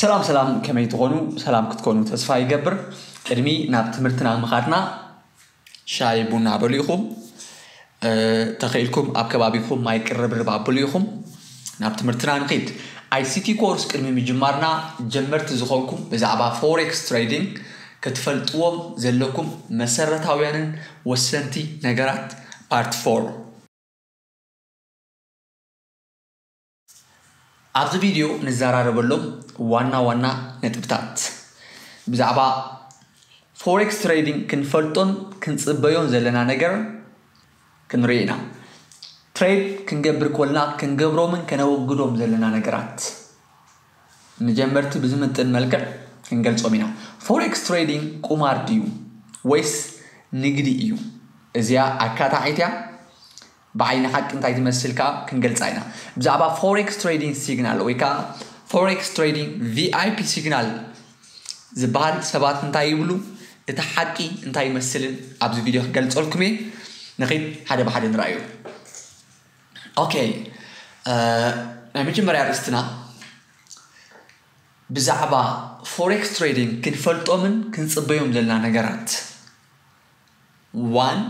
ሰላም ሰላም፣ ከመይ ትኾኑ? ሰላም ክትኮኑ ተስፋ ይገብር። ቅድሚ ናብ ትምህርትና ምኻድና ሻይ ቡና በሉ ኢኹም። ተኸኢልኩም ኣብ ከባቢኹም ማይ ቅርብርብ ኣብሉ ኢኹም። ናብ ትምህርትና ንኺድ። I C T ኮርስ ቅድሚ ምጅማርና፣ ጀመርቲ ዝኾንኩም ብዛዕባ ፎሬክስ ትሬዲንግ ክትፈልጥዎም ዘለኩም መሰረታውያንን ወሰንቲ ነገራት ፓርት ፎር። ኣብዚ ቪድዮ ንዘራረበሎም ዋና ዋና ነጥብታት፣ ብዛዕባ ፎሬክስ ትሬዲንግ ክንፈልጦን ክንጽበዮን ዘለና ነገር ክንርኢ ኢና። ትሬድ ክንገብር ኮልና ክንገብሮምን ከነወግዶም ዘለና ነገራት ንጀመርቲ ብዝምጥን መልክዕ ክንገልጾም ኢና። ፎሬክስ ትሬዲንግ ቁማር ድዩ ወይስ ንግዲ እዩ? እዚኣ ኣካታዒት እያ። ብዓይኒ ሓቂ እንታይ ትመስል ከዓ ክንገልጻ ኢና። ብዛዕባ ፎሬክስ ትሬዲንግ ሲግናል ወይ ከዓ ፎሬክስ ትሬዲንግ V I P ሲግናል ዝበሃል ሰባት እንታይ ይብሉ፣ እቲ ሓቂ እንታይ ይመስልን ኣብዚ ቪድዮ ክገልጸልኩም እየ። ንኺድ ሓደ ብሓደ ንርኣዮ። ኦኬ፣ ናይ መጀመርያ ርእስትና ብዛዕባ ፎሬክስ ትሬዲንግ ክንፈልጦምን ክንጽበዮም ዘለና ነገራት። ዋን፣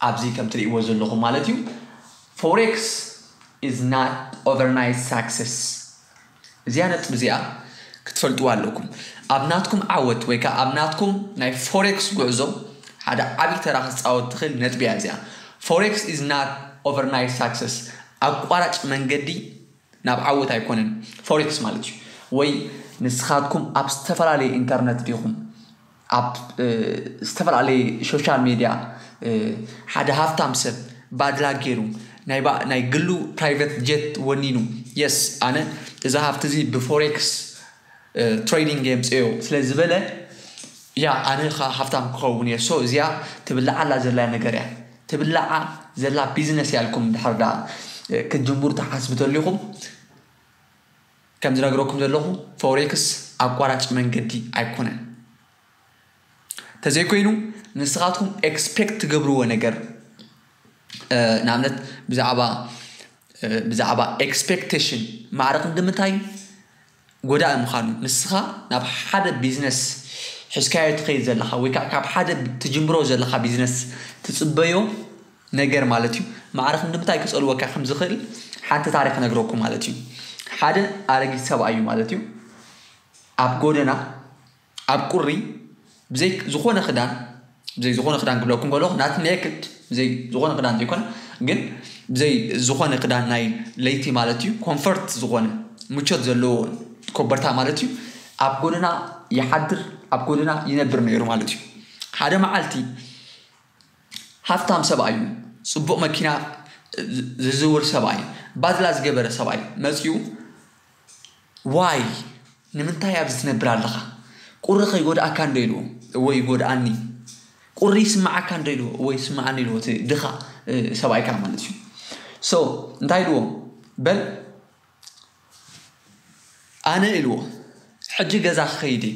ኣብዚ ከም ትርእይዎ ዘለኹም ማለት እዩ፣ ፎሬክስ is not overnight success። እዚኣ ነጥብ እዚኣ ክትፈልጥዋ ኣለኩም። ኣብ ናትኩም ዓወት ወይ ከዓ ኣብ ናትኩም ናይ ፎሬክስ ጉዕዞ ሓደ ዓብዪ ተራ ክፃወት ትኽእል ነጥብ እያ እዚኣ። Forex is not overnight success። ኣቋራጭ መንገዲ ናብ ዓወት ኣይኮነን ፎሬክስ ማለት እዩ። ወይ ንስኻትኩም ኣብ ዝተፈላለየ ኢንተርነት ዲኹም ኣብ ዝተፈላለየ ሶሻል ሚድያ ሓደ ሃፍታም ሰብ ባድላ ገይሩ ናይ ግሉ ፕራይቨት ጀት ወኒኑ፣ የስ፣ ኣነ እዛ ሃፍቲ እዚ ብፎሬክስ ትሬዲንግ የምፅዮ ስለ ዝበለ፣ ያ፣ ኣነ ሃፍታም ክኸውን እየ። ሶ እዚኣ ትብልዓላ ዘላ ነገር እያ፣ ትብልዓ ዘላ ቢዝነስ እያ ኢልኩም ድሕር ዳ ክትጅምሩ ትሓስቡ ተሊኹም፣ ከም ዝነግረኩም ዘለኹ ፎሬክስ ኣቋራጭ መንገዲ ኣይኮነን። ተዘይኮይኑ ንስኻትኩም ኤክስፔክት ትገብርዎ ነገር፣ ንኣብነት ብዛዕባ ብዛዕባ ኤክስፔክቴሽን ማዕረ ክንዲ ምንታይ ጎዳኢ ምዃኑ፣ ንስኻ ናብ ሓደ ቢዝነስ ሒዝካዮ ትኸይድ ዘለኻ ወይ ከዓ ካብ ሓደ ትጅምሮ ዘለኻ ቢዝነስ ትፅበዮ ነገር ማለት እዩ። ማዕረ ክንዲ ምንታይ ክፀልወካ ከም ዝኽእል ሓንቲ ታሪክ ነግረኩም ማለት እዩ። ሓደ ኣረጊት ሰብኣይ እዩ ማለት እዩ። ኣብ ጎደና ኣብ ቁሪ ብዘይ ዝኾነ ክዳን፣ ብዘይ ዝኾነ ክዳን ክብለኩም ከለኹ ናት ኔክድ፣ ብዘይ ዝኾነ ክዳን ዘይኮነ ግን ብዘይ ዝኾነ ክዳን ናይ ለይቲ ማለት እዩ፣ ኮንፈርት ዝኾነ ምቾት ዘለዎ ኮበርታ ማለት እዩ። ኣብ ጎደና ይሓድር፣ ኣብ ጎደና ይነብር ነይሩ ማለት እዩ። ሓደ መዓልቲ ሃፍታም ሰብኣይ እዩ፣ ፅቡቕ መኪና ዝዝውር ሰብኣይ፣ ባድላ ዝገበረ ሰብኣይ መፅዩ፣ ዋይ፣ ንምንታይ ኣብዚ ትነብር ኣለኻ? ቁሪ ከይጎድኣካ እንዶ ኢልዎ። እወ፣ ይጎድኣኒ። ቁሪ ይስምዓካ እንዶ ኢልዎ። እወ፣ ይስምዓኒ ኢልዎ፣ እቲ ድኻ ሰብኣይካ ማለት እዩ። ሶ እንታይ ኢልዎ? በል ኣነ ኢልዎ፣ ሕጂ ገዛ ክኸይድ እየ።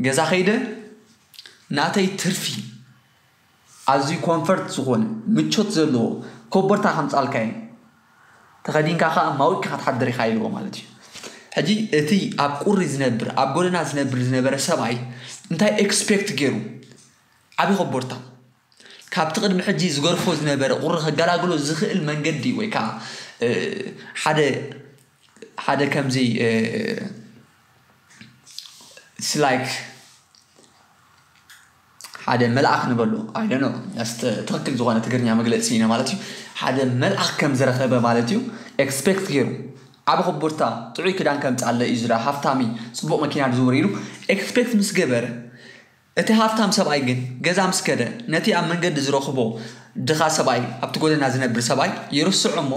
ገዛ ከይደ ናተይ ትርፊ ኣዝዩ ኮንፈርት ዝኾነ ምቾት ዘለዎ ኮቦርታ ከምፃልካ እየ፣ ተኸዲንካ ከዓ ማውቅካ ክትሓድር ኢኻ ኢልዎ ማለት እዩ። ሕጂ እቲ ኣብ ቁሪ ዝነብር ኣብ ጎደና ዝነብር ዝነበረ ሰብኣይ እንታይ ኤክስፔክት ገይሩ? ዓብዪ ኮቦርታ ካብቲ ቅድሚ ሕጂ ዝገርፎ ዝነበረ ቁሪ ከገላግሎ ዝኽእል መንገዲ ወይ ከዓ ሓደ ሓደ ከምዚ ላይክ ሓደ መልኣኽ ንበሎ፣ ኣይደኖ ትኽክል ዝኾነ ትግርኛ መግለፂ ኢና ማለት እዩ። ሓደ መልኣኽ ከም ዝረኸበ ማለት እዩ። ኤክስፔክት ገይሩ ዓብ ኮቦርታ ጥዑይ ክዳን ከምፃለ እዩ ዝዳ ሃፍታሚ ፅቡቕ መኪና ዝውር ኢሉ ኤክስፔክት ምስ ገበረ፣ እቲ ሃፍታም ሰብኣይ ግን ገዛ ምስ ከደ ነቲ ኣብ መንገዲ ዝረኽቦ ድኻ ሰብኣይ ኣብቲ ጎደና ዝነብር ሰብኣይ ይርስዖ እሞ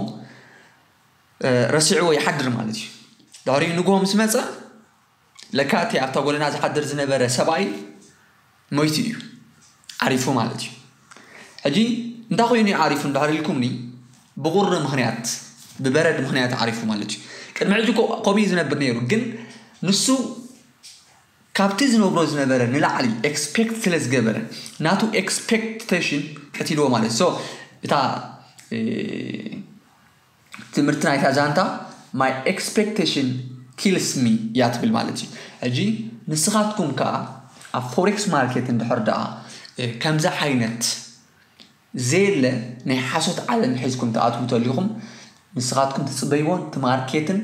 ረሲዕዎ ይሓድር ማለት እዩ። ድሕሪኡ ንግሆ ምስ መፀ ለካ እቲ ኣብታ ጎደና ዝሓድር ዝነበረ ሰብኣይ ሞይቱ እዩ ዓሪፉ ማለት እዩ። ሕጂ እንታይ ኮይኑ እዩ ዓሪፉ እንድሕር ኢልኩምኒ፣ ብቁሪ ምክንያት ብበረድ ምክንያት ዓሪፉ ማለት እዩ። ቅድሚ ሕጂ ከምኡ ዝነብር ነይሩ፣ ግን ንሱ ካብቲ ዝነብሮ ዝነበረ ንላዕሊ ኤክስፔክት ስለ ዝገበረ ናቱ ኤክስፔክቴሽን ቀቲልዎ ማለት። ሶ እታ ትምህርቲ ናይታ ዛንታ my expectation kills me እያ ትብል ማለት እዩ። ሕጂ ንስኻትኩም ከዓ ኣብ ፎሬክስ ማርኬት እንድሕር ደኣ ከምዚ ዓይነት ዘየለ ናይ ሓሶት ዓለም ሒዝኩም ትኣትዉ ተሊኹም፣ ንስኻትኩም ትፅበይዎን እቲ ማርኬትን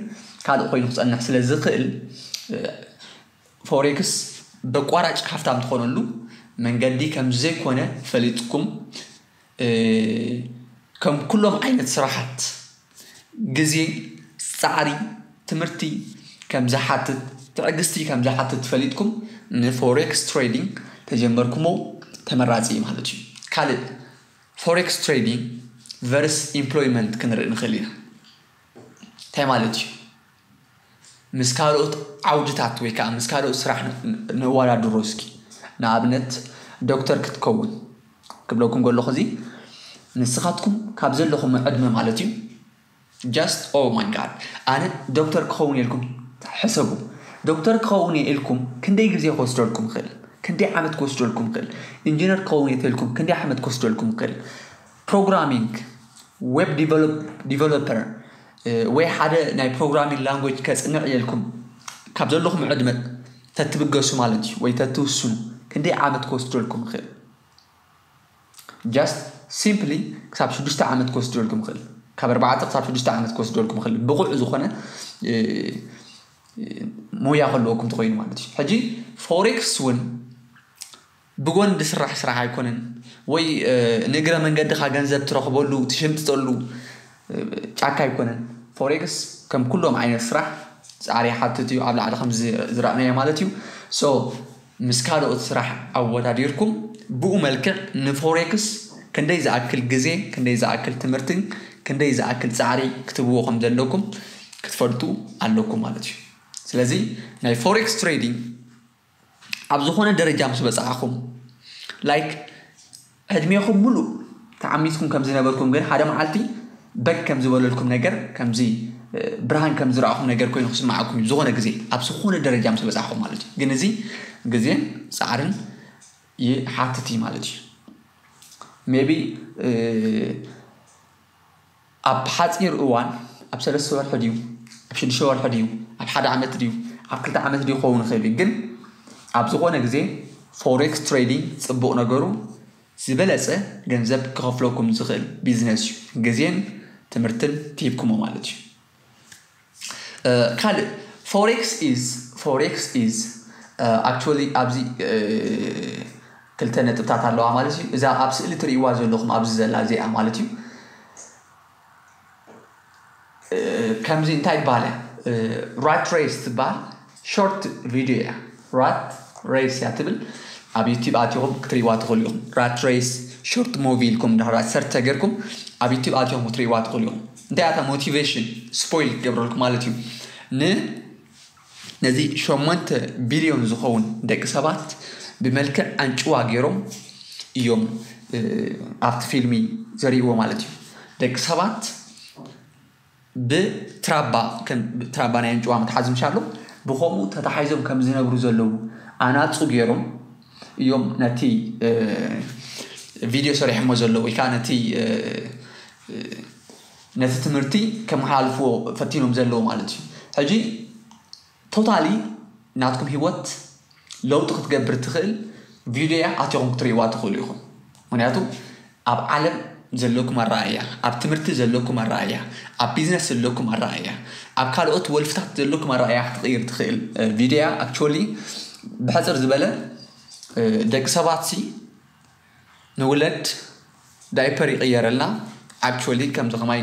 ካልእ ኮይኑ ክፀንሕ ስለ ዝኽእል፣ ፎሬክስ በቋራጭ ሃፍታም ትኾነሉ መንገዲ ከም ዘይኮነ ፈሊጥኩም፣ ከም ኩሎም ዓይነት ስራሓት ግዜ፣ ፃዕሪ፣ ትምህርቲ ከም ዝሓትት፣ ትዕግስቲ ከም ዝሓትት ፈሊጥኩም ንፎሬክስ ትሬዲንግ ተጀመርኩሞ ተመራፂ እዩ ማለት እዩ። ካልእ ፎሬክስ ትሬዲንግ ቨርስ ኢምፕሎይመንት ክንርኢ ንኽእል ኢና። እንታይ ማለት እዩ? ምስ ካልኦት ዓውድታት ወይ ከዓ ምስ ካልኦት ስራሕ ንወዳድሮ እስኪ። ንኣብነት ዶክተር ክትከውን ክብለኩም ከለኹ እዚ ንስኻትኩም ካብ ዘለኹም ዕድመ ማለት እዩ። Just oh my god ኣነ ዶክተር ክኸውን ኢልኩም ሕሰቡ። ዶክተር ክኸውን እየ ኢልኩም ክንደይ ግዜ ክወስደልኩም ይኽእል? ክንደይ ዓመት ክወስደልኩም ይኽእል? ኢንጂነር ክኸውን እየ ተልኩም ክንደይ ዓመት ክወስደልኩም ይኽእል? ፕሮግራሚንግ፣ ዌብ ዲቨሎፐር ወይ ሓደ ናይ ፕሮግራሚንግ ላንጉጅ ከፅንዕ እየ ኢልኩም ካብ ዘለኹም ዕድመ ተትብገሱ ማለት እዩ ወይ ተትውስኑ ክንደይ ዓመት ክወስደልኩም ይኽእል? Just simply ክሳብ ሽዱሽተ ዓመት ክወስደልኩም ይኽእል። ካብ ኣርባዕተ ክሳብ ሽዱሽተ ዓመት ክወስደልኩም ይኽእል። ብቑዕ ዝኾነ ሞያ ከለወኩም ተኾይኑ ማለት እዩ። ሕጂ ፎሬክስ እውን ብጎን ዝስራሕ ስራሕ ኣይኮነን ወይ ንእግረ መንገድኻ ገንዘብ ትረኽበሉ ትሽምጥጠሉ ጫካ ኣይኮነን። ፎሬክስ ከም ኩሎም ዓይነት ስራሕ ፃዕሪ ሓትት እዩ። ኣብ ላዕሊ ከም ዝረእናዮ ማለት እዩ። So ምስ ካልኦት ስራሕ ኣወዳዲርኩም ብኡ መልክዕ ንፎሬክስ ክንደይ ዝኣክል ግዜ፣ ክንደይ ዝኣክል ትምህርትን ክንደይ ዝኣክል ፃዕሪ ክትብዎ ከም ዘለኩም ክትፈልጡ ኣለኩም ማለት እዩ። ስለዚ ናይ ፎሬክስ ትሬዲንግ ኣብ ዝኾነ ደረጃ ምስ በፃዕኹም ላይክ ዕድሜኹም ሙሉእ ተዓሚትኩም ከም ዝነበርኩም ግን ሓደ መዓልቲ በግ ከም ዝበለልኩም ነገር ከምዚ ብርሃን ከም ዝረኣኹም ነገር ኮይኑ ክስማዓኩም እዩ። ዝኾነ ግዜ ኣብ ዝኾነ ደረጃ ምስ በፃዕኹም ማለት እዩ። ግን እዚ ግዜን ፃዕርን ይሓትት እዩ ማለት እዩ። ሜቢ ኣብ ሓፂር እዋን ኣብ ሰለስተ ወርሒ ድዩ ኣብ ሽዱሽተ ወርሒ ድዩ ኣብ ሓደ ዓመት ድዩ ኣብ ክልተ ዓመት ድዩ ክኸውን ይኽእል እዩ። ግን ኣብ ዝኾነ ግዜ ፎሬክስ ትሬዲንግ ፅቡቕ ነገሩ ዝበለፀ ገንዘብ ክኸፍለኩም ዝኽእል ቢዝነስ እዩ። ግዜን ትምህርትን ቲብኩሞ ማለት እዩ። ካልእ ፎሬክስ ኢዝ ፎሬክስ ኢዝ ኣክቹዋሊ ኣብዚ ክልተ ነጥብታት ኣለዋ ማለት እዩ። እዛ ኣብ ስእሊ ትርእይዋ ዘለኹም ኣብዚ ዘላ እዚኣ ማለት እዩ። ከምዚ እንታይ ይበሃል እያ? ራት ሬስ ትበሃል ሾርት ቪድዮ እያ። ራት ሬስ እያ ትብል። ኣብ ዩቲብ ኣቲኹም ክትርእይዋ ትኽእሉ ኢኹም። ራት ሬስ ሾርት ሞቪ ኢልኩም ድሕራ ሰርች ተገርኩም ኣብ ዩቲብ ኣቲኹም ክትርእይዋ ትኽእሉ ኢኹም። እንታይ ኣታ ሞቲቬሽን ስፖይል ክገብረልኩም ማለት እዩ። ን ነዚ ሸሞንተ ቢልዮን ዝኸውን ደቂ ሰባት ብመልክዕ ኣንጭዋ ገይሮም እዮም ኣብቲ ፊልሚ ዘርእዎ ማለት እዩ። ደቂ ሰባት ብትራባ ትራባ ናይ ኣንጭዋ መትሓዚ ምሻሉ ብኸምኡ ተታሓይዞም ከም ዝነብሩ ዘለዉ ኣናፁ ገይሮም እዮም ነቲ ቪድዮ ሰሪሖሞ ዘለዉ ወይ ከዓ ነቲ ነቲ ትምህርቲ ከመሓላልፍዎ ፈቲኖም ዘለዉ ማለት እዩ። ሕጂ ቶታሊ ናትኩም ህይወት ለውጢ ክትገብር ትኽእል ቪድዮ እያ። ኣቲኹም ክትርእይዋ ትኽእሉ ኢኹም። ምክንያቱ ኣብ ዓለም ዘለኩም ኣረኣእያ፣ ኣብ ትምህርቲ ዘለኩም ኣረኣእያ፣ ኣብ ቢዝነስ ዘለኩም ኣረኣእያ፣ ኣብ ካልኦት ወልፍታት ዘለኩም ኣረኣእያ ክትቕይር ትኽእል ቪድዮ እያ። ኣክቹዋሊ ብሕፅር ዝበለ ደቂ ሰባት ሲ ንውለድ ዳይፐር ይቕየረልና። ኣክቹዋሊ ከምዚ ከማይ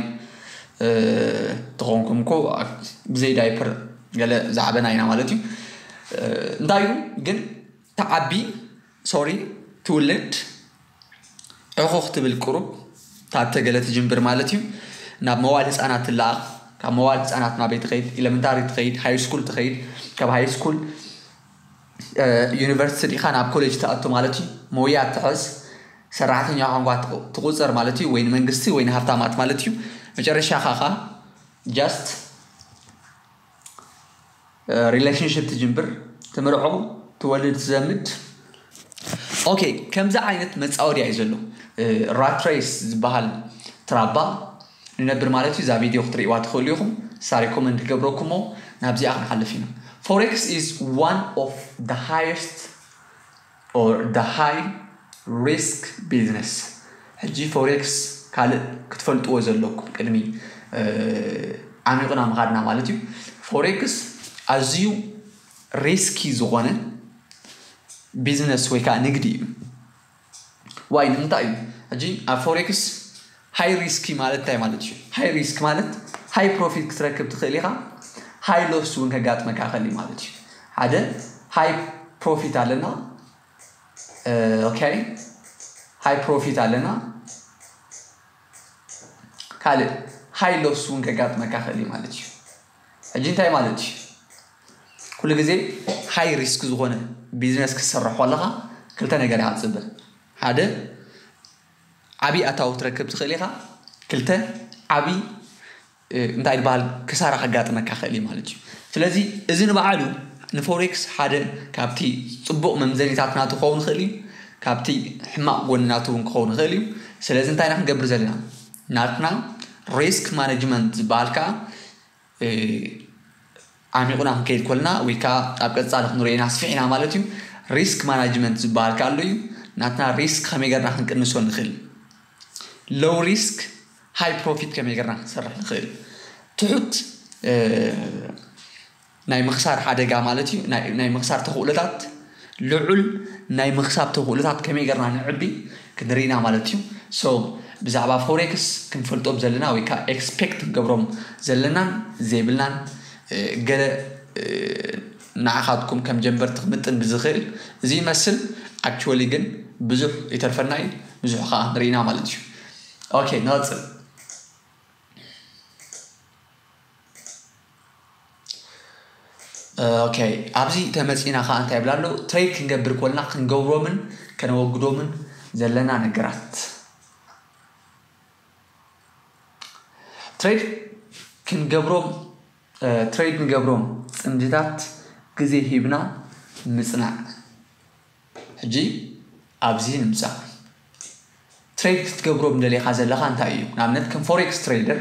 ተኾንኩም እኮ ብዘይ ዳይፐር ገለ ዝዓበና ኢና ማለት እዩ። እንታይ እዩ ግን ተዓቢ ሶሪ ትውለድ ዕኹኽ ትብል ቁሩብ ታተ ገለ ትጅምብር ማለት እዩ። ናብ መዋል ህፃናት ትለኣኽ። ካብ መዋል ህፃናት ናበይ ትኸይድ? ኤለመንታሪ ትኸይድ፣ ሃይ ስኩል ትኸይድ። ካብ ሃይ ስኩል ዩኒቨርሲቲ ዲኻ ናብ ኮሌጅ ትኣቱ ማለት እዩ። መውያ ትሕዝ ሰራሕተኛ ኳንኳ ትቑፀር ማለት እዩ። ወይ ንመንግስቲ ወይ ንሃብታማት ማለት እዩ። መጨረሻ ኻኻ ጃስት ሪሌሽንሽፕ ትጅምብር፣ ትምርዖ፣ ትወልድ፣ ትዘምድ። ኦኬ፣ ከምዚ ዓይነት መፃወድያ እዩ ዘሎ። ራት ሬስ ዝበሃል ትራባ ንነብር ማለት እዩ። እዛ ቪድዮ ክትርእይዋ ትኽእሉ ኢኹም። እሳ ሪኮመንድ ክገብረኩሞ ናብዚኣ ክንሓልፍ ኢና። Forex is one of the highest or the high risk business። ሕጂ ፎሬክስ ካልእ ክትፈልጥዎ ዘለኩም ቅድሚ ዓሚቑና ምኻድና ማለት እዩ። ፎሬክስ ኣዝዩ ሪስኪ ዝኾነ ቢዝነስ ወይ ከዓ ንግዲ እዩ። ዋይ ንምንታይ እዩ? ሕጂ ኣብ ፎሬክስ ሃይ ሪስኪ ማለት እንታይ ማለት እዩ? ሃይ ሪስክ ማለት ሃይ ፕሮፊት ክትረክብ ትኽእል ኢኻ፣ ሃይ ሎስ እውን ከጋጥመካ ይኽእል እዩ ማለት እዩ። ሓደ ሃይ ፕሮፊት ኣለና። ኦኬ፣ ሃይ ፕሮፊት ኣለና። ካልእ ሃይ ሎስ እውን ከጋጥመካ ይኽእል እዩ ማለት እዩ። ሕጂ እንታይ ማለት እዩ? ኩሉ ግዜ ሃይ ሪስክ ዝኾነ ቢዝነስ ክትሰርሕ ከለኻ ክልተ ነገር ኢኻ ትፅበ። ሓደ ዓብዪ ኣታዊ ክትረክብ ትኽእል ኢኻ። ክልተ ዓብዪ እንታይ ዝበሃል ክሳራ ከጋጥመካ ይኽእል እዩ ማለት እዩ። ስለዚ እዚ ንባዕሉ ንፎሬክስ ሓደ ካብቲ ፅቡቕ መምዘኒታት ናቱ ክኸውን ይኽእል እዩ፣ ካብቲ ሕማቕ ጎኒ ናቱ እውን ክኸውን ይኽእል እዩ። ስለዚ እንታይ ኢና ክንገብር ዘለና? ናትና ሪስክ ማኔጅመንት ዝበሃል ከዓ ዓሚቑና ክንከይድ ከለና ወይ ከዓ ኣብ ቀፃሊ ክንሪኦ ኢና ስፊሕ ኢና ማለት እዩ። ሪስክ ማናጅመንት ዝበሃል ከዓ ኣሎ እዩ። ናትና ሪስክ ከመይ ገርና ክንቅንሶ ንኽእል፣ ሎው ሪስክ ሃይ ፕሮፊት ከመይ ገርና ክንሰርሕ ንኽእል፣ ትሑት ናይ ምኽሳር ሓደጋ ማለት እዩ፣ ናይ ምኽሳር ተኽእሎታት፣ ልዑል ናይ ምኽሳብ ተኽእሎታት ከመይ ገርና ንዕቢ ክንርኢ ኢና ማለት እዩ። ሶ ብዛዕባ ፎሬክስ ክንፈልጦም ዘለና ወይ ከዓ ኤክስፔክት ክንገብሮም ዘለናን ዘይብልናን ገለ ንዓኻትኩም ከም ጀንበርቲ ክምጥን ብዝኽእል እዚ ይመስል። ኣክቹዋሊ ግን ብዙሕ ይተርፈና እዩ፣ ብዙሕ ከዓ ንርኢና ማለት እዩ። ኦኬ፣ ንቐፅል። ኦኬ፣ ኣብዚ ተመፂና ከዓ እንታይ ይብላ ኣሎ? ትሬድ ክንገብር ኮልና ክንገብሮምን ከነወግዶምን ዘለና ነገራት። ትሬድ ክንገብሮም ትሬድ ንገብሮም ፅምድታት ግዜ ሂብና ምፅናዕ። ሕጂ ኣብዚ ንምፃእ። ትሬድ ክትገብሮም ደሊኻ ዘለኻ እንታይ እዩ? ንኣብነት ከም ፎሬክስ ትሬደር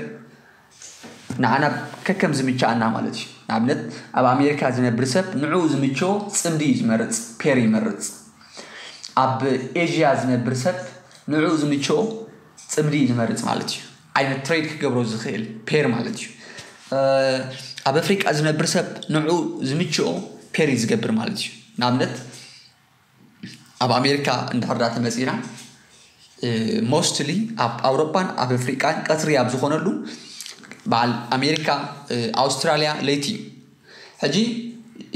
ንዓና ከከም ዝምችኣና ማለት እዩ። ንኣብነት ኣብ ኣሜሪካ ዝነብር ሰብ ንዕኡ ዝምችኦ ፅምዲ እዩ ዝመርፅ፣ ፔር ይመርፅ። ኣብ ኤዥያ ዝነብር ሰብ ንዕኡ ዝምችኦ ፅምዲ እዩ ዝመርፅ ማለት እዩ። ዓይነት ትሬድ ክገብሮ ዝኽእል ፔር ማለት እዩ። ኣብ ኣፍሪቃ ዝነብር ሰብ ንዕኡ ዝምችኦ ፔር እዩ ዝገብር ማለት እዩ። ንኣብነት ኣብ ኣሜሪካ እንድሕር ዳ ተመፂና ሞስትሊ ኣብ ኣውሮፓን ኣብ ኣፍሪቃን ቀትሪ ኣብ ዝኾነሉ በዓል ኣሜሪካ ኣውስትራሊያ ለይቲ እዩ። ሕጂ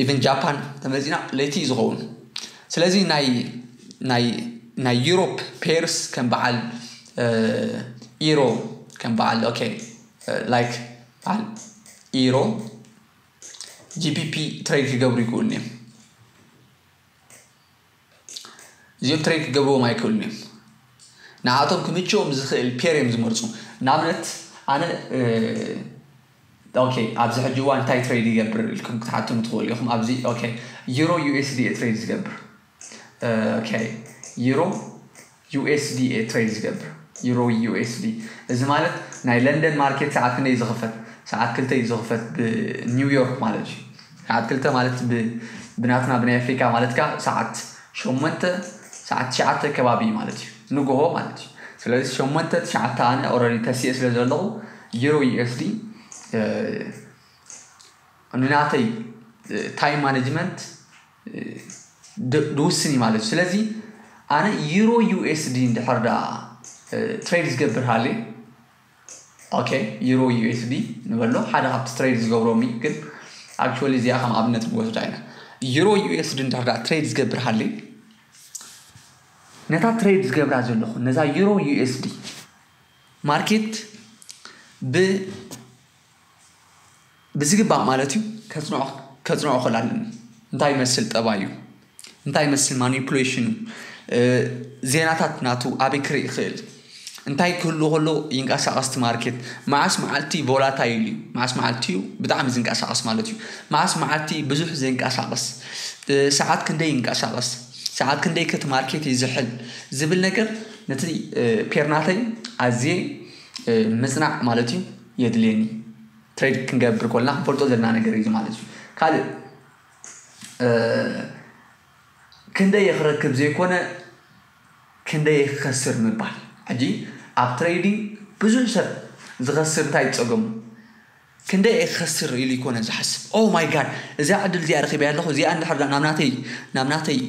ኢቨን ጃፓን ተመፂና ለይቲ እዩ ዝኸውን። ስለዚ ናይ ናይ ናይ ዩሮፕ ፔርስ ከም በዓል ኢሮ ከም በዓል ኦኬ ላይክ በዓል ኢሮ ጂፒፒ ትሬድ ክገብሩ ይክእሉ እዮም። እዚኦም ትሬድ ክገብርዎም ኣይክእሉን እዮም። ንዓቶም ክምችኦም ዝኽእል ፔር እዮም ዝመርፁ። ንኣብነት ኣነ ኦኬ ኣብዚ ሕጂ እዋን እንታይ ትሬድ ይገብር ኢልኩም ክትሓትኑ ትኽእሉ ኢኹም። ኣብዚ ኦኬ ዩሮ ዩኤስዲ ትሬድ ዝገብር ኦኬ ዩሮ ዩኤስዲ ትሬድ ዝገብር ዩሮ ዩኤስዲ እዚ ማለት ናይ ለንደን ማርኬት ሰዓት ክንደይ ዝኽፈት? ሰዓት ክልተ እዩ ዝኽፈት ብኒውዮርክ ማለት እዩ። ሰዓት ክልተ ማለት ብናትና ብናይ ኣፍሪካ ማለት ካ ሰዓት ሸሞንተ ሰዓት ትሽዓተ ከባቢ ማለት እዩ፣ ንግሆ ማለት እዩ። ስለዚ ሸሞንተ ትሽዓተ ኣነ ኦረዲ ተሲኤ ስለ ዘለኹ ዩሮ ዩኤስዲ ንናተይ ታይም ማኔጅመንት ድውስን እዩ ማለት እዩ። ስለዚ ኣነ ዩሮ ዩኤስዲ እንድሕር ዳ ትሬድ ዝገብር ሃለ ኦኬ ዩሮ ዩኤስዲ ንበሎ ሓደ ካብቲ ትሬድ ዝገብሮም እዩ። ግን ኣክቹዋሊ እዚኣ ከም ኣብነት ንወስዳ ኢና። ዩሮ ዩኤስዲ እንድሕር ዳ ትሬድ ዝገብር ሃለ ነታ ትሬድ ዝገብራ ዘለኹ ነዛ ዩሮ ዩኤስዲ ማርኬት ብ ብዝግባእ ማለት እዩ ከፅንዖ ክእል ኣለኒ። እንታይ ይመስል ጠባዩ፣ እንታይ ይመስል ማኒፕሌሽኑ፣ ዜናታት ናቱ ኣበይ ክርኢ ይኽእል፣ እንታይ ክህሉ ከሎ ይንቀሳቐስ እቲ ማርኬት፣ መዓስ መዓልቲ ቮላታይል እዩ፣ መዓስ መዓልቲ እዩ ብጣዕሚ ዝንቀሳቐስ ማለት እዩ፣ መዓስ መዓልቲ ብዙሕ ዘይንቀሳቐስ፣ ሰዓት ክንደይ ይንቀሳቐስ፣ ሰዓት ክንደይ ከቲ ማርኬት ይዝሕል ዝብል ነገር ነቲ ፔርናተይ ኣዝየ ምፅናዕ ማለት እዩ የድልየኒ። ትሬድ ክንገብር ከለና ክንፈልጦ ዘለና ነገር እዩ ማለት እዩ። ካልእ ክንደይ ክረክብ ዘይኮነ ክንደይ ክኸስር ምባል። ሕጂ ኣብ ትሬዲንግ ብዙሕ ሰብ ዝኸስር እንታይ ጸገሙ? ክንደይ ክኸስር ኢሉ ይኮነ ዝሓስብ። ኦ ማይ ጋድ፣ እዚኣ ዕድል እዚኣ ረኺበያ ኣለኹ፣ እዚኣ እንድሕር ናብ ናተይ ናብ ናተይ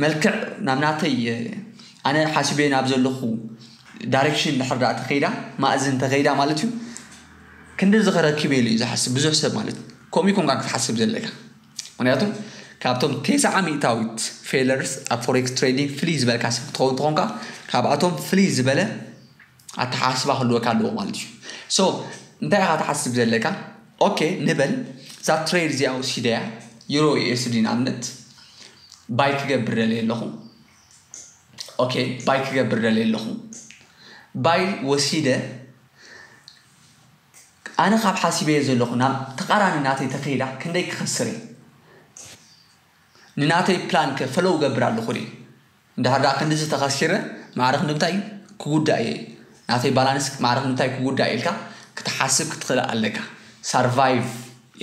መልክዕ ናብ ናተይ ኣነ ሓሲበ ናብ ዘለኹ ዳይሬክሽን ድሕር ዳ ተኸይዳ፣ ማእዝን ተኸይዳ ማለት እዩ። ክንዲ ዝኸረክብ ኢሉ እዩ ዝሓስብ ብዙሕ ሰብ ማለት እዩ። ከምኡ ይኮንካ ክትሓስብ ዘለካ። ምክንያቱም ካብቶም ተስዓ ሚእታዊት ፌለርስ ኣብ ፎሬክስ ትሬዲንግ ፍልይ ዝበልካ ሰብ ክትኸውን ተኾንካ፣ ካብኣቶም ፍልይ ዝበለ ኣተሓስባ ክህልወካ ኣለዎ ማለት እዩ። ሶ እንታይ ኢኻ ትሓስብ ዘለካ? ኦኬ ንበል፣ እዛ ትሬድ እዚኣ ወሲደያ፣ ዩሮ ዩኤስዲ ንኣብነት ባይ ክገብር ደልየ ኣለኹ። ኦኬ ባይ ክገብር ደልየ ኣለኹ። ባይ ወሲደ ኣነ ካብ ሓሲበዮ ዘለኹ ናብ ተቓራኒ ናተይ ተኸይዳ ክንደይ ክኸስር እየ? ንናተይ ፕላን ከ ፈለው ገብር ኣለኹ ድየ? እንድሕር ደኣ ክንድዚ ተኸሲረ ማዕረ ክንዲ ምንታይ ክጉዳእ እየ? ናተይ ባላንስ ማዕረ ክንዲ ምንታይ ክጉዳእ ኢልካ ክትሓስብ ክትኽእል ኣለካ። ሳርቫይቭ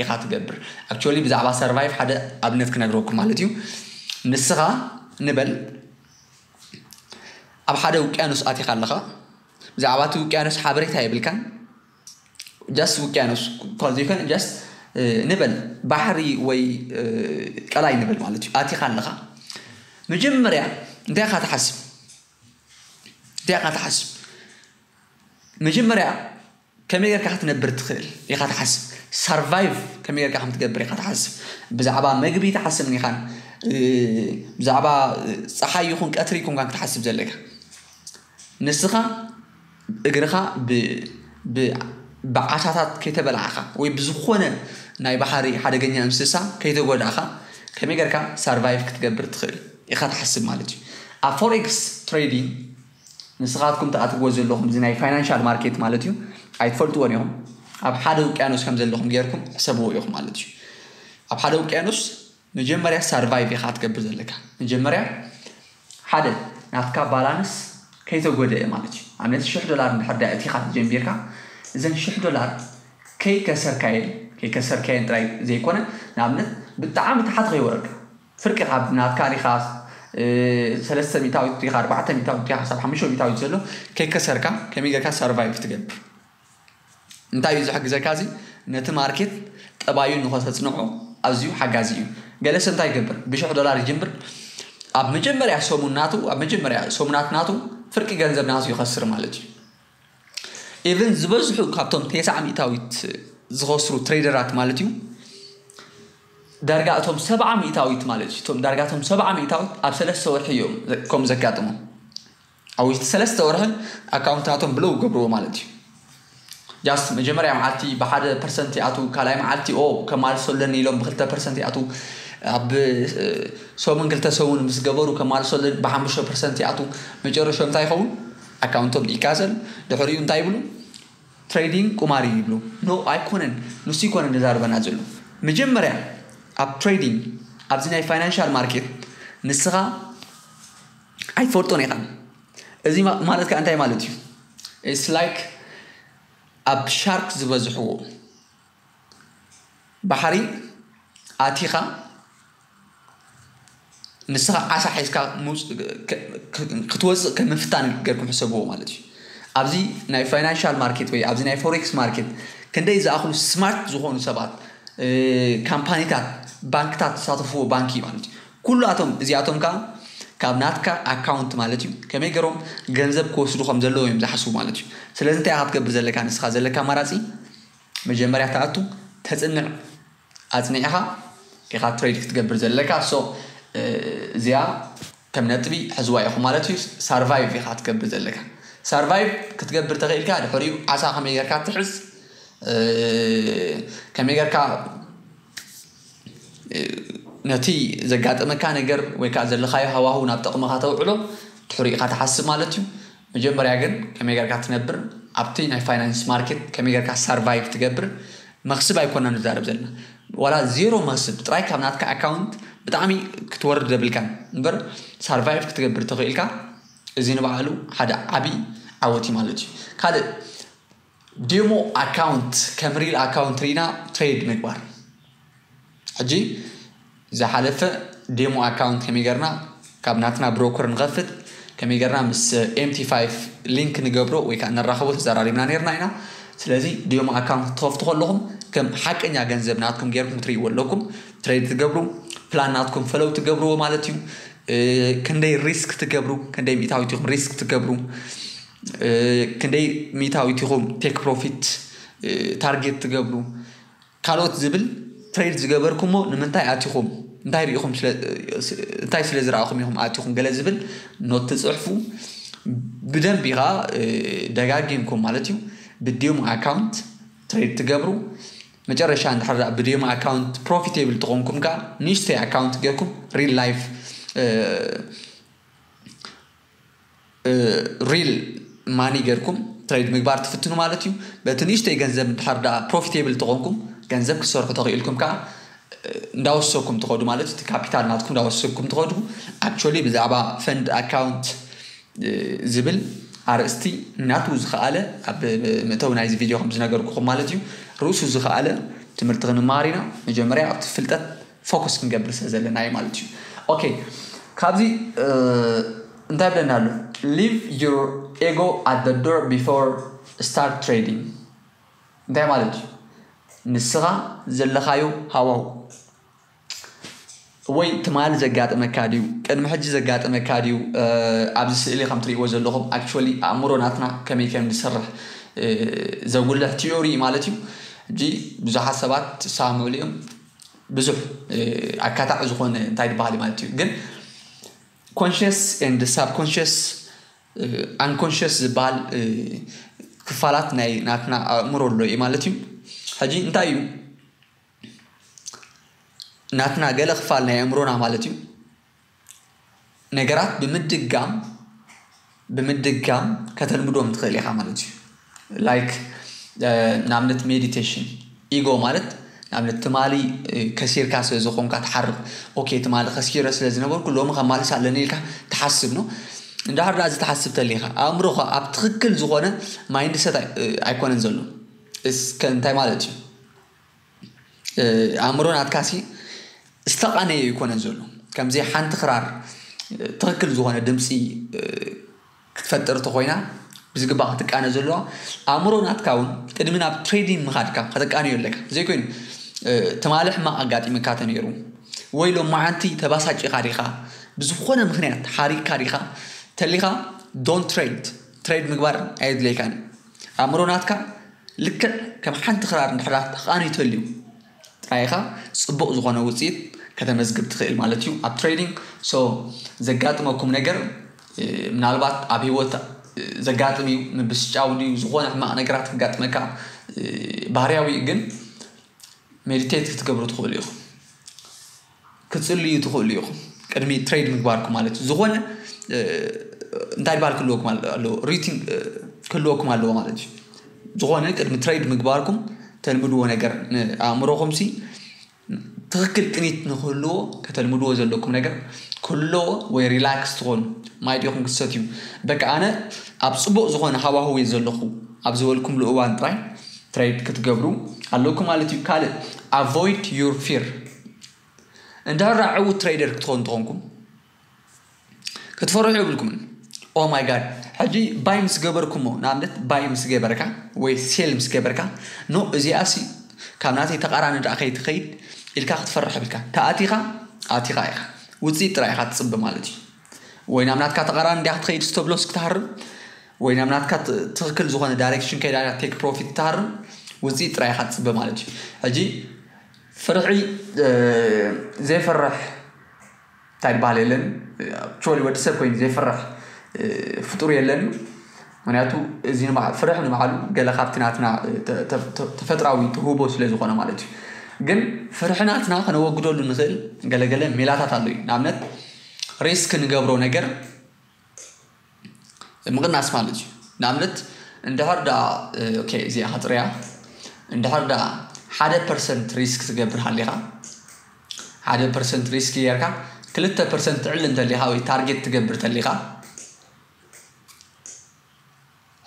ኢኻ ትገብር። ኣክቹዋሊ ብዛዕባ ሳርቫይቭ ሓደ ኣብነት ክነግረኩም ማለት እዩ። ንስኻ ንበል ኣብ ሓደ ውቅያኖስ ኣቲኻ ኣለኻ። ብዛዕባ እቲ ውቅያኖስ ሓበሬታ የብልካን። ጃስት ውቅያኖስ እኳ ዘይኮነ ጃስት ንበል ባሕሪ ወይ ቀላይ ንበል ማለት እዩ። ኣቲኻ ኣለኻ መጀመርያ እንታይ ኢኻ ትሓስብ? እንታይ ኢኻ ትሓስብ? መጀመርያ ከመይ ጌርካ ክትነብር ትኽእል ኢኻ ትሓስብ። ሳርቫይቭ ከመይ ጌርካ ከም ትገብር ኢኻ ትሓስብ። ብዛዕባ መግቢ ትሓስብ ኢኻን ብዛዕባ ፀሓይ ይኹን ቀትሪ ይኹንካን ክትሓስብ ዘለካ። ንስኻ እግርኻ ብ- ብ- ብዓሳታት ከይተበላዕኻ ወይ ብዝኾነ ናይ ባሕሪ ሓደገኛ እንስሳ ከይተጎዳእኻ ከመይ ጌርካ ሳርቫይቭ ክትገብር ትኽእል ኢኻ ትሓስብ ማለት እዩ። ኣብ ፎሬክስ ትሬዲንግ ንስኻትኩም ትኣትዎ ዘለኹም እዚ ናይ ፋይናንሻል ማርኬት ማለት እዩ ኣይትፈልጥዎን ኢኹም። ኣብ ሓደ ውቅያኖስ ከም ዘለኹም ጌርኩም ሕሰብዎ ኢኹም ማለት እዩ። ኣብ ሓደ ውቅያኖስ መጀመርያ ሳርቫይቭ ኢኻ ክትገብር ዘለካ። መጀመርያ ሓደ ናትካ ባላንስ ከይተጎደአ ማለት እዩ። ኣብነት ሽሕ ዶላር እንድሕር ዳ እቲኻ ተጀሚርካ እዘን ሽሕ ዶላር ከይከሰርካየን ከይከሰርካየን ጥራይ ዘይኮነ ንኣብነት ብጣዕሚ ታሓት ከይወረድካ ፍርቂ ካብ ናትካ ዲኻ ሰለስተ ሚእታዊት ዲኻ ኣርባዕተ ሚእታዊት ዲኻ ክሳብ ሓሙሽተ ሚእታዊት ዘሎ ከይከሰርካ ከመይ ጌርካ ሳርቫይቭ ትገብር? እንታይ እዩ ዝሕግዘካ? እዚ ነቲ ማርኬት ጠባዩ ንኸተጽንዖ ኣዝዩ ሓጋዚ እዩ። ገለ ሰብ እንታይ ይገብር? ብሽሕ ዶላር ይጅምር። ኣብ መጀመርያ ሰሙን ናቱ ኣብ መጀመርያ ሰሙናት ናቱ ፍርቂ ገንዘብ ናቱ ይኸስር ማለት እዩ። ኢቭን ዝበዝሑ ካብቶም ተስዓ ሚእታዊት ዝኸስሩ ትሬደራት ማለት እዩ ዳርጋ እቶም ሰብዓ ሚእታዊት ማለት እዩ እቶም ዳርጋ እቶም ሰብዓ ሚእታዊት ኣብ ሰለስተ ወርሒ እዮም ከም ዘጋጥሞም። ኣብ ውሽጢ ሰለስተ ወርሒ ኣካውንት ናቶም ብለው ይገብርዎ ማለት እዩ። ጃስት መጀመርያ መዓልቲ ብሓደ ፐርሰንት ይኣትዉ ካልኣይ መዓልቲ ኦ ከማልሶ ኣለኒ ኢሎም ብክልተ ፐርሰንት ይኣትዉ ኣብ ሰሙን ክልተ ሰሙን ምስ ገበሩ ከማልሶ ኣለኒ ብሓሙሽተ ፐርሰንት ይኣትዉ። መጨረሾ እንታይ ይኸውን? ኣካውንቶም ይቃዘል። ድሕሪኡ እንታይ ይብሉ? ትሬዲንግ ቁማር እዩ ይብሉ። ኖ ኣይኮነን። ንሱ ይኮነ ንዛርበና ዘሎ መጀመርያ ኣብ ትሬዲንግ ኣብዚ ናይ ፋይናንሻል ማርኬት ንስኻ ኣይትፈልጦን ኢኻ። እዚ ማለት ከዓ እንታይ ማለት እዩ? It's like ኣብ ሻርክ ዝበዝሕዎ ባሕሪ ኣቲኻ ንስኻ ዓሳ ሒዝካ ክትወፅእ ከም ምፍታን ገርኩም ሕሰብዎ ማለት እዩ። ኣብዚ ናይ ፋይናንሻል ማርኬት ወይ ኣብዚ ናይ ፎሬክስ ማርኬት ክንደይ ዝኣኽሉ ስማርት ዝኾኑ ሰባት ካምፓኒታት ባንክታት ዝሳተፍዎ ባንኪ ማለት እዩ። ኩሉኣቶም እዚኣቶም ከዓ ካብ ናትካ ኣካውንት ማለት እዩ ከመይ ገሮም ገንዘብ ክወስዱ ከም ዘለዎ እዮም ዝሓስቡ ማለት እዩ። ስለዚ እንታይ ኢኻ ትገብር ዘለካ ንስኻ ዘለካ ኣማራፂ መጀመርያ ትኣቱ ተፅንዕ ኣፅኒዕኻ ኢኻ ትሬድ ክትገብር ዘለካ። ሶ እዚኣ ከም ነጥቢ ሕዝዋ ኢኹ ማለት እዩ። ሳርቫይቭ ኢኻ ትገብር ዘለካ። ሳርቫይቭ ክትገብር ተኽኢልካ ድሕሪኡ ዓሳ ከመይ ጌርካ ትሕዝ ከመይ ጌርካ ነቲ ዘጋጠመካ ነገር ወይ ከዓ ዘለኻዮ ሃዋሁ ናብ ጥቕምኻ ተውዕሎ ድሕሪኡ ኢኻ ትሓስብ ማለት እዩ። መጀመርያ ግን ከመይ ጌርካ ትነብር ኣብቲ ናይ ፋይናንስ ማርኬት ከመይ ጌርካ ሳርቫይቭ ትገብር መኽስብ ኣይኮና ንዛረብ ዘለና ዋላ ዜሮ መኽስብ ጥራይ ካብ ናትካ ኣካውንት ብጣዕሚ ክትወርድ ደብልካን እምበር ሳርቫይቭ ክትገብር ተኽኢልካ እዚ ንባዕሉ ሓደ ዓብዪ ዓወት እዩ ማለት እዩ። ካልእ ዴሞ ኣካውንት ከም ሪል ኣካውንት ርኢና ትሬድ ምግባር። ሕጂ ዝሓለፈ ዴሞ ኣካውንት ከመይ ገርና ካብ ናትና ብሮከር ንኸፍት፣ ከመይ ገርና ምስ ኤምቲ ፋይቭ ሊንክ ንገብሮ ወይ ከዓ ነራኽቦ ተዘራሪብና ነርና ኢና። ስለዚ ዴሞ ኣካውንት ክትኸፍቱ ከለኹም ከም ሓቀኛ ገንዘብ ናትኩም ገይርኩም ትርእይዎ ኣለኩም። ትሬድ ትገብሩ፣ ፕላን ናትኩም ፈለው ትገብርዎ ማለት እዩ። ክንደይ ሪስክ ትገብሩ፣ ክንደይ ሚእታዊት ኢኹም ሪስክ ትገብሩ፣ ክንደይ ሚእታዊት ኢኹም ቴክ ፕሮፊት ታርጌት ትገብሩ፣ ካልኦት ዝብል ትሬድ ዝገበርኩሞ ንምንታይ ኣቲኹም፣ እንታይ ርኢኹም፣ እንታይ ስለ ዝረኣኹም ኢኹም ኣቲኹም ገለ ዝብል ኖት ትፅሕፉ። ብደንብ ኢኻ ደጋጊምኩም ማለት እዩ ብዲዮም ኣካውንት ትሬድ ትገብሩ። መጨረሻ እንድሕር ብዲዮም ኣካውንት ፕሮፊቴብል ትኾንኩም ከዓ ንእሽተይ ኣካውንት ገርኩም ሪል ላይፍ ሪል ማኒ ገርኩም ትሬድ ምግባር ትፍትኑ ማለት እዩ። በቲ ንእሽተይ ገንዘብ እንድሕር ደኣ ፕሮፊቴብል ተኾንኩም ገንዘብ ክትሰርሑ ተኽኢልኩም ከዓ እንዳወሰኩም ትኸዱ ማለት እዩ። ካፒታል ናትኩም እንዳወሰኩም ትኸዱ። ኣክቹዋሊ ብዛዕባ ፈንድ ኣካውንት ዝብል ኣርእስቲ ናቱ ዝኸኣለ ኣብ መእተዊ ናይዚ ቪድዮ ከም ዝነገርኩኹም ማለት እዩ። ርእሱ ዝኸኣለ ትምህርቲ ክንመሃር ኢና። መጀመርያ ኣብቲ ፍልጠት ፎከስ ክንገብር ስለ ዘለና እዩ ማለት እዩ። ኦኬ፣ ካብዚ እንታይ ብለና ኣሎ? Leave your ego at the door before start trading። እንታይ ማለት እዩ? ንስኻ ዘለኻዮ ሃዋሁ ወይ ትማሊ ዘጋጠመካ ድዩ፣ ቅድሚ ሕጂ ዘጋጠመካ ድዩ፣ ኣብዚ ስእሊ ከም ትርእይዎ ዘለኹም ኣክቹዋሊ ኣእምሮ ናትና ከመይ ከም ዝሰርሕ ዘጉልሕ ቲዮሪ ማለት እዩ። ሕጂ ብዙሓት ሰባት ዝሰማምዑሉ እዮም። ብዙሕ ኣካታዕ ዝኾነ እንታይ ዝበሃል ማለት እዩ። ግን ኮንሽስ ኤንድ ሳብኮንሽስ፣ ኣንኮንሽስ ዝበሃል ክፋላት ናይ ናትና ኣእምሮ ኣሎ እዩ ማለት እዩ። ሕጂ እንታይ እዩ ናትና ገለ ክፋል ናይ ኣእምሮና ማለት እዩ፣ ነገራት ብምድጋም ብምድጋም ከተልምዶም ትኽእል ኢኻ ማለት እዩ። ላይክ ንኣብነት ሜዲቴሽን፣ ኢጎ ማለት ንኣብነት ትማሊ ከሲርካ ስለ ዝኾንካ ትሓርቕ። ኦኬ፣ ትማሊ ከሲረ ስለ ዝነበርኩ ሎሚ ከማልስ ኣለኒ ኢልካ ትሓስብ ነው። እንድሕር ደኣ እዚ ትሓስብ ተሊኻ ኣእምሮኻ ኣብ ትኽክል ዝኾነ ማይንድሰት ኣይኮነን ዘሎ። እስከ እንታይ ማለት እዩ? ኣእምሮ ናትካሲ ዝተቓነየ ኣይኮነን ዘሎ። ከምዚ ሓንቲ ክራር ትኽክል ዝኾነ ድምፂ ክትፈጥር ተኾይና ብዝግባእ ክትቃነ ዘለዋ፣ ኣእምሮ ናትካ እውን ቅድሚ ናብ ትሬዲንግ ምኻድካ ከተቃንዮ ኣለካ። ዘይኮይኑ ትማሊ ሕማቕ ኣጋጢምካ ተነይሩ ወይ ሎማዓንቲ ተባሳጭኻ ዲኻ፣ ብዝኾነ ምኽንያት ሓሪቅካ ዲኻ ተሊኻ፣ ዶንት ትሬድ። ትሬድ ምግባር ኣየድለይካን። ኣእምሮ ናትካ ልክዕ ከም ሓንቲ ክራር እንድሕር ተቓኒተልዩ ጥራይ ኢኻ ፅቡቕ ዝኾነ ውፅኢት ከተመዝግብ ትኽእል ማለት እዩ ኣብ ትሬዲንግ። ሶ ዘጋጥመኩም ነገር ምናልባት ኣብ ህይወት ዘጋጥም እዩ። ምብስጫው ድዩ ዝኾነ ሕማቕ ነገራት ክጋጥመካ ባህርያዊ እዩ። ግን ሜዲቴት ክትገብሩ ትኽእሉ ኢኹም፣ ክፅልዩ ትኽእሉ ኢኹም ቅድሚ ትሬድ ምግባርኩም ማለት እዩ። ዝኾነ እንታይ ድባል ክህልወኩም ኣለዎ፣ ሪቲንግ ክህልወኩም ኣለዎ ማለት እዩ። ዝኾነ ቅድሚ ትሬድ ምግባርኩም ተልምድዎ ነገር ንኣእምሮኹም ሲ ትኽክል ቅኒት ንክህልዎ ከተልምድዎ ዘለኩም ነገር ክህልዎ ወይ ሪላክስ ትኾኑ ማይ ዲኹም ክትሰትዩ። በቃ ኣነ ኣብ ፅቡቕ ዝኾነ ሃዋህው እየ ዘለኹ ኣብ ዝበልኩምሉ እዋን ጥራይ ትሬድ ክትገብሩ ኣለኩም ማለት እዩ። ካልእ avoid your fear። እንድሕር ዕዉት ትሬደር ክትኾኑ እንተኾንኩም ክትፈርሑ የብልኩምን። ኦ ማይ ጋድ፣ ሕጂ ባይ ምስ ገበርኩሞ ንኣብነት ባይ ምስ ገበርካ ወይ ሴል ምስ ገበርካ ኖ እዚኣ ሲ ካብ ናተይ ተቃራኒ ደኣ ከይትኸይድ ኢልካ ክትፈርሕ የብልካ። ተኣቲኻ ኣቲኻ ኢኻ፣ ውፅኢት ጥራይ ኢኻ ትፅበ ማለት እዩ። ወይ ናብ ናትካ ተቃራኒ እንዲያ ክትኸይድ ስቶብ ሎስ ክትሃርም ወይ ናብ ናትካ ትኽክል ዝኾነ ዳይሬክሽን ከይዳ ቴክ ፕሮፊት ክትሃርም ውፅኢት ጥራይ ኢኻ ትፅበ ማለት እዩ። ሕጂ ፍርሒ ዘይፈርሕ እንታይ ድበሃል የለን። ኣክቹዋሊ ወዲ ሰብ ኮይኑ ዘይፈርሕ ፍጡር የለን እዩ። ምክንያቱ እዚ ፍርሒ ንባዕሉ ገለ ካብቲ ናትና ተፈጥራዊ ትህቦ ስለ ዝኾነ ማለት እዩ። ግን ፍርሒ ናትና ከነወግደሉ ንኽእል ገለገለ ሜላታት ኣሎ እዩ። ንኣብነት ሪስክ ንገብሮ ነገር ምቕናስ ማለት እዩ። ንኣብነት እንድሕር ደኣ እዚኣ ከጥርያ እንድሕር ደኣ ሓደ ፐርሰንት ሪስክ ትገብር ሃሊኻ፣ ሓደ ፐርሰንት ሪስክ ጌርካ ክልተ ፐርሰንት ትዕሊ እንተሊኻ ወይ ታርጌት ትገብር ተሊኻ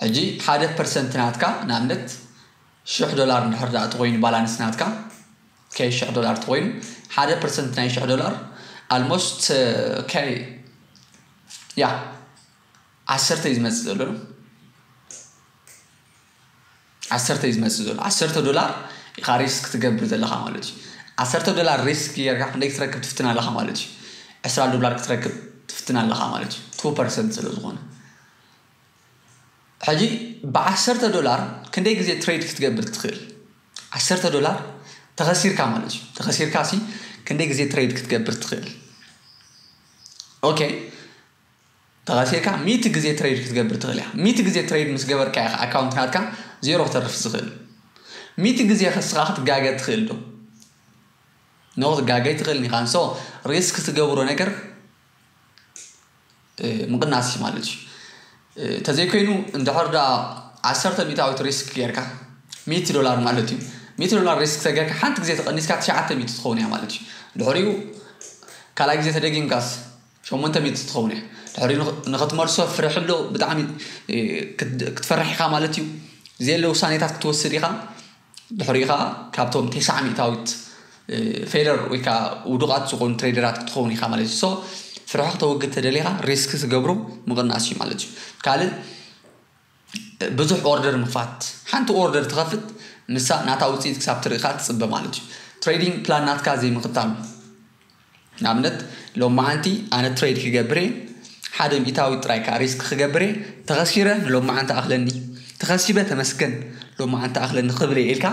ሕጂ ሓደ ፐርሰንት ናትካ ንኣብነት ሽሕ ዶላር እንድሕር ደኣ ተኮይኑ ባላንስ ናትካ፣ okay፣ ሽሕ ዶላር ተኮይኑ ሓደ ፐርሰንት ናይ ሽሕ ዶላር ኣልሞስት፣ okay፣ ያ ዓሰርተ እዩ ዝመፅእ ዘሎ። ዓሰርተ እዩ ዝመፅእ ዘሎ። ዓሰርተ ዶላር ኢኻ ሪስክ ትገብር ዘለኻ ማለት እዩ። ዓሰርተ ዶላር ሪስክ ጌርካ ክንደይ ክትረክብ ትፍትን ኣለኻ ማለት እዩ? ዕስራ ዶላር ክትረክብ ትፍትን ኣለኻ ማለት እዩ፣ ቱ ፐርሰንት ስለ ዝኾነ። ሕጂ ብዓሰርተ ዶላር ክንደይ ግዜ ትሬድ ክትገብር ትኽእል? ዓሰርተ ዶላር ተኸሲርካ ማለት እዩ። ተኸሲርካ ሲ ክንደይ ግዜ ትሬድ ክትገብር ትኽእል? ኦኬ፣ ተኸሲርካ ሚእቲ ግዜ ትሬድ ክትገብር ትኽእል ኢኻ። ሚእቲ ግዜ ትሬድ ምስ ገበርካ ኢኻ ኣካውንት ናትካ ዜሮ ክተርፍ ዝኽእል። ሚእቲ ግዜ ከስኻ ክትጋገ ትኽእል ዶ? ኖ፣ ክትጋገ ኣይትኽእልን ኢኻ። ንሶ ሪስክ ትገብሮ ነገር ምቕናስ እዩ ማለት እዩ። ተዘይኮይኑ እንድሕር ዳ ዓሰርተ ሚእታዊት ሪስክ ጌርካ፣ ሚእቲ ዶላር ማለት እዩ። ሚእቲ ዶላር ሪስክ ተጌርካ ሓንቲ ግዜ ተቐኒስካ ትሽዓተ ሚእቲ ትኸውን እያ ማለት እዩ። ድሕሪኡ ካልኣይ ግዜ ተደጊምካስ ሸሞንተ ሚእቲ ትኸውን እያ። ድሕሪኡ ንኽ- ንኽትመልሶ ፍርሒ ኣሎ፣ ብጣዕሚ ክትፈርሕ ኢኻ ማለት እዩ። ዘየለ ውሳኔታት ክትወስድ ኢኻ። ድሕሪኡ ኸዓ ካብቶም ተስዓ ሚእታዊት ፌለር ወይ ከዓ ውዱቓት ዝኾኑ ትሬደራት ክትኸውን ኢኻ ማለት እዩ። ሶ ፍርሒ ክተወግድ ተደሊኻ ሪስክ ትገብሮ ምቕናስ እዩ ማለት እዩ። ካልእ ብዙሕ ኦርደር ምኽፋት፣ ሓንቲ ኦርደር ትኸፍት፣ ንሳ ናታ ውፅኢት ክሳብ ትርእኻ ትፅበ ማለት እዩ። ትሬዲንግ ፕላን ናትካ ዘይምኽታል። ንኣብነት ሎማዓንቲ ኣነ ትሬድ ክገብር እየ፣ ሓደ ሚእታዊ ጥራይ ከዓ ሪስክ ክገብር እየ። ተኸሲረ ንሎማዓንቲ ኣኽለኒ፣ ተኸሲበ ተመስገን፣ ሎማዓንቲ ኣኽለኒ ክብል እየ ኢልካ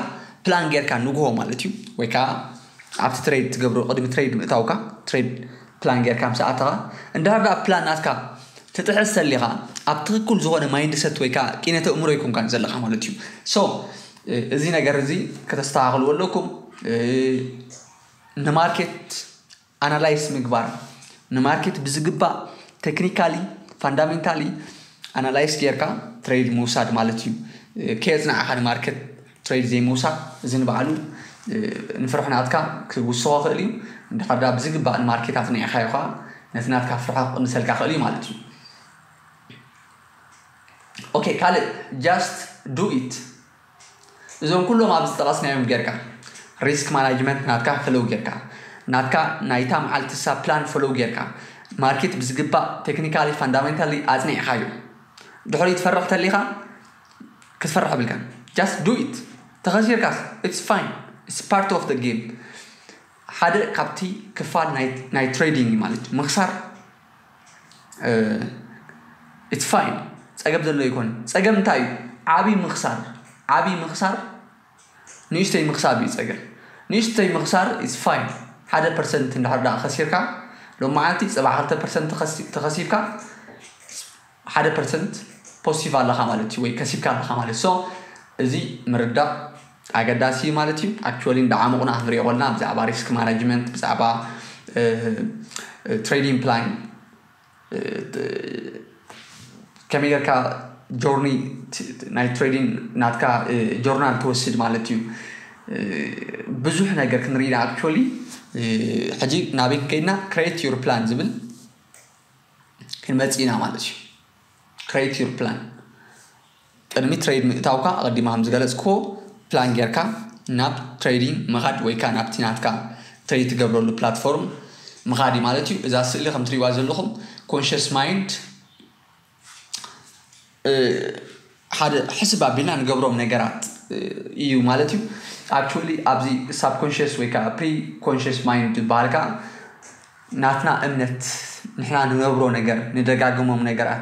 ፕላን ጌርካ ንግሆ ማለት እዩ። ወይ ከዓ ኣብቲ ትሬድ ትገብሮ ቅድሚ ትሬድ ምእታውካ ትሬድ ፕላን ጌርካ ምስ ኣተኻ፣ እንድሕር ደኣ ፕላን ናትካ ትጥሕስ ተሊኻ ኣብ ትኽክል ዝኾነ ማይንድሰት ወይ ከዓ ቂነተ እምሮ ኣይኮንካን ዘለኻ ማለት እዩ። ሶ እዚ ነገር እዚ ከተስተኻኽልዎ ኣለኩም። ንማርኬት ኣናላይስ ምግባር፣ ንማርኬት ብዝግባእ ቴክኒካሊ ፋንዳሜንታሊ ኣናላይስ ጌርካ ትሬድ ምውሳድ ማለት እዩ። ከየፅናዕኻ ንማርኬት ትሬድ ዘይምውሳድ እዚ ንባዕሉ ንፍርሒ ናትካ ክውስኾ ክእል እዩ። እንድሕር ዳ ብዝግባእ ንማርኬት ኣፅኒዕኻዮ ከዓ ነቲ ናትካ ፍርሒ ክቕንሰልካ ክእል እዩ ማለት እዩ። ኦኬ፣ ካልእ just do it። እዞም ኩሎም ኣብ ዝጠቐስናዮም ጌርካ ሪስክ ማናጅመንት ናትካ ፈለው ጌርካ ናትካ ናይታ መዓልቲ ሳ ፕላን ፈለው ጌርካ ማርኬት ብዝግባእ ቴክኒካሊ ፋንዳሜንታሊ ኣፅኒዕኻዮ ድሕሪ ትፈርሕ ተሊኻ ክትፈርሕ ብልካ just do it። ተኸሲርካስ it's fine, it's part of the game። ሓደ ካብቲ ክፋል ናይ ትሬዲንግ ማለት እዩ። ምኽሳር it's fine፣ ፀገም ዘሎ ይኮን። ፀገም እንታይ እዩ? ዓብይ ምኽሳር፣ ዓብይ ምኽሳር ንእሽተይ ምኽሳብ እዩ ፀገም። ንእሽተይ ምኽሳር it's fine። ሓደ ፐርሰንት እንድሕር ዳ ከሲርካ ሎማዓንቲ ፅባሕ ክልተ ፐርሰንት ተኸሲብካ ሓደ ፐርሰንት ፖሲቲቭ ኣለኻ ማለት እዩ ወይ ከሲብካ ኣለኻ ማለት። ሶ እዚ ምርዳእ ኣገዳሲ እዩ ማለት እዩ። ኣክቹዋሊ እንዳዓመቑና ክንሪኦ ከለና ብዛዕባ ሪስክ ማናጅመንት፣ ብዛዕባ ትሬዲንግ ፕላን፣ ከመይ ጌርካ ጆርኒ ናይ ትሬዲንግ ናትካ ጆርናል ትወስድ ማለት እዩ። ብዙሕ ነገር ክንርኢ ኢና ኣክቹዋሊ። ሕጂ ናበይ ከይድና? ክሬት ዩር ፕላን ዝብል ክንመፅእ ኢና ማለት እዩ። ክሬት ዩር ፕላን ቅድሚ ትሬድ ምእታውካ ኣቐዲማ ከም ዝገለፅክዎ ፕላን ጌርካ ናብ ትሬዲንግ ምኻድ ወይ ከዓ ናብቲ ናትካ ትሬድ ትገብረሉ ፕላትፎርም ምኻድ እዩ ማለት እዩ። እዛ ስእሊ ከም ትሪእዋ ዘለኹም ኮንሽስ ማይንድ ሓደ ሕስብ ኣቢልና ንገብሮም ነገራት እዩ ማለት እዩ። ኣክቹዋሊ ኣብዚ ሳብኮንሽስ ወይ ከዓ ፕሪ ኮንሽስ ማይንድ ዝበሃል ከዓ ናትና እምነት ንሕና ንነብሮ ነገር ንደጋግሞም ነገራት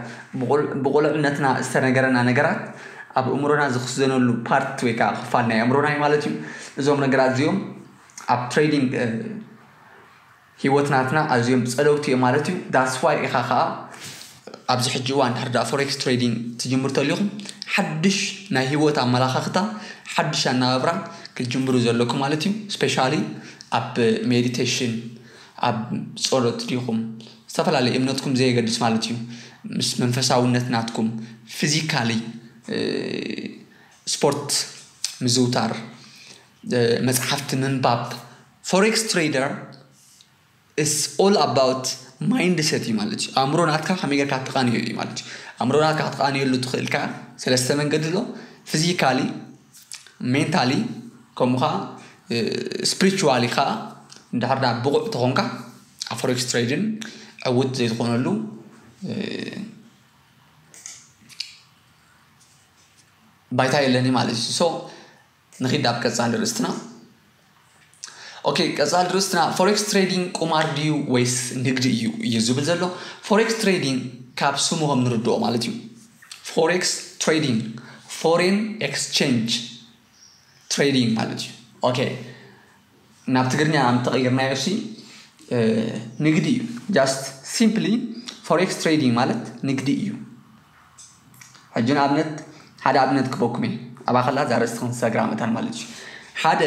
ብቑልዕነትና ዝተነገረና ነገራት ኣብ እምሮና ዝኽዘነሉ ፓርት ወይ ከዓ ክፋል ናይ ኣእምሮና እዩ ማለት እዩ። እዞም ነገራት እዚኦም ኣብ ትሬዲንግ ህይወት ናትና ኣዝዮም ፀለውቲ እዮም ማለት እዩ። ዳስ ዋይ ኢኻ ከዓ ኣብዚ ሕጂ እዋን ድሕር ዳ ፎሬክስ ትሬዲንግ ትጅምሩ ተሊኹም ሓድሽ ናይ ህይወት ኣመላኻኽታ ሓድሽ ኣናባብራ ክትጅምሩ ዘለኩም ማለት እዩ። ስፔሻሊ ኣብ ሜዲቴሽን ኣብ ፀሎት ዲኹም ዝተፈላለዩ እምነትኩም ዘየገድስ ማለት እዩ ምስ መንፈሳውነት ናትኩም ፊዚካሊ ስፖርት ምዝውታር መፅሓፍቲ ምንባብ ፎሬክስ ትሬደር it's all about mindset እዩ ማለት እዩ። ኣእምሮ ናትካ ከመይ ጌርካ ትቃንዮ እዩ ማለት እዩ። ኣእምሮ ናትካ ክትቃንየሉ ትኽእል ከኣ ሰለስተ መንገዲ ኣሎ። Physically፣ mentally፣ ከምኡ ከዓ spiritually ከዓ እንድሕር ዳ ብቑዕ ተኾንካ ኣብ forex trading ዕውት ዘይትኾነሉ ባይታ የለኒ ማለት እዩ። So ንኺድ ኣብ ቀጻሊ ርእስትና። ኦኬ፣ ቀጻሊ ርእስትና forex trading ቁማር ድዩ ወይስ ንግዲ እዩ እዩ ዝብል ዘሎ። Forex trading ካብ ስሙ ከም ንርድኦ ማለት እዩ። Forex trading፣ foreign exchange trading ማለት እዩ። ኦኬ፣ ናብ ትግርኛ ኣም ተቐይርናዮ ሲ ንግዲ እዩ። Just simply forex trading ማለት ንግዲ እዩ። ሕጂ ንኣብነት ሓደ ኣብነት ክበኩም እየ። ኣብኣ ከላ እዛ ርእስቲ ክንሰግራ መታን ማለት እዩ። ሓደ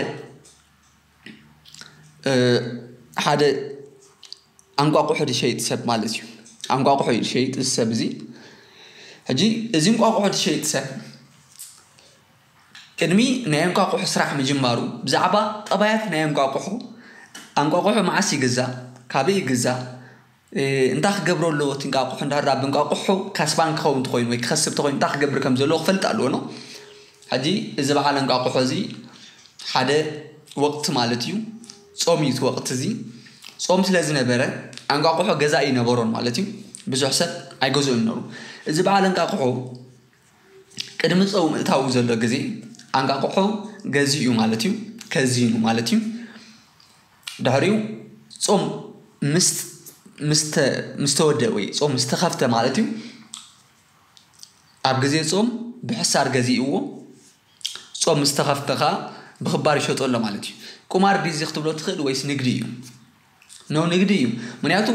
ሓደ ኣንቋቑሖ ዝሸይጥ ሰብ ማለት እዩ። ኣንቋቑሖ እዩ ዝሸይጥ እዚ ሰብ እዚ። ሕጂ እዚ እንቋቑሖ ዝሸይጥ ሰብ ቅድሚ ናይ ኣንቋቑሖ ስራሕ ምጅማሩ ብዛዕባ ጠባያት ናይ ኣንቋቑሖ፣ ኣንቋቑሖ መዓስ ይግዛእ፣ ካበይ ይግዛእ፣ እንታይ ክገብሮ ኣለዎ እቲ እንቋቑሖ፣ እንድሕር ዳ ብእንቋቑሖ ካስባን ክኸውን እንተኾይኑ ወይ ክኸስብ እንተኾይኑ እንታይ ክገብር ከም ዘለዎ ክፈልጥ ኣለዎ ነው። ሕጂ እዚ በዓል እንቋቑሖ እዚ ሓደ ወቕቲ ማለት እዩ፣ ጾም እዩ እቲ ወቕቲ እዚ። ጾም ስለ ዝነበረ ኣንቋቑሖ ገዛኢ ይነበሮን ማለት እዩ። ብዙሕ ሰብ ኣይገዝኦን ነሩ። እዚ በዓል እንቋቑሖ ቅድሚ ጾም ምእታው ዘሎ ግዜ ኣንቋቑሖ ገዚኡ ማለት እዩ፣ ከዚኑ ማለት እዩ። ድሕሪኡ ጾም ምስ ምስ ተ- ምስ ተወደአ ወይ ጾም ምስ ተኸፍተ ማለት እዩ፣ ኣብ ግዜ ጾም ብሕሳር ገዚእዎ ጾም ምስ ተኸፍተ ኸኣ ብኽባር ይሸጦ ኣሎ ማለት እዩ። ቁማር ድዩ እዚ ክትብሎ ትኽእል ወይስ ንግዲ እዩ? ነው፣ ንግዲ እዩ። ምክንያቱ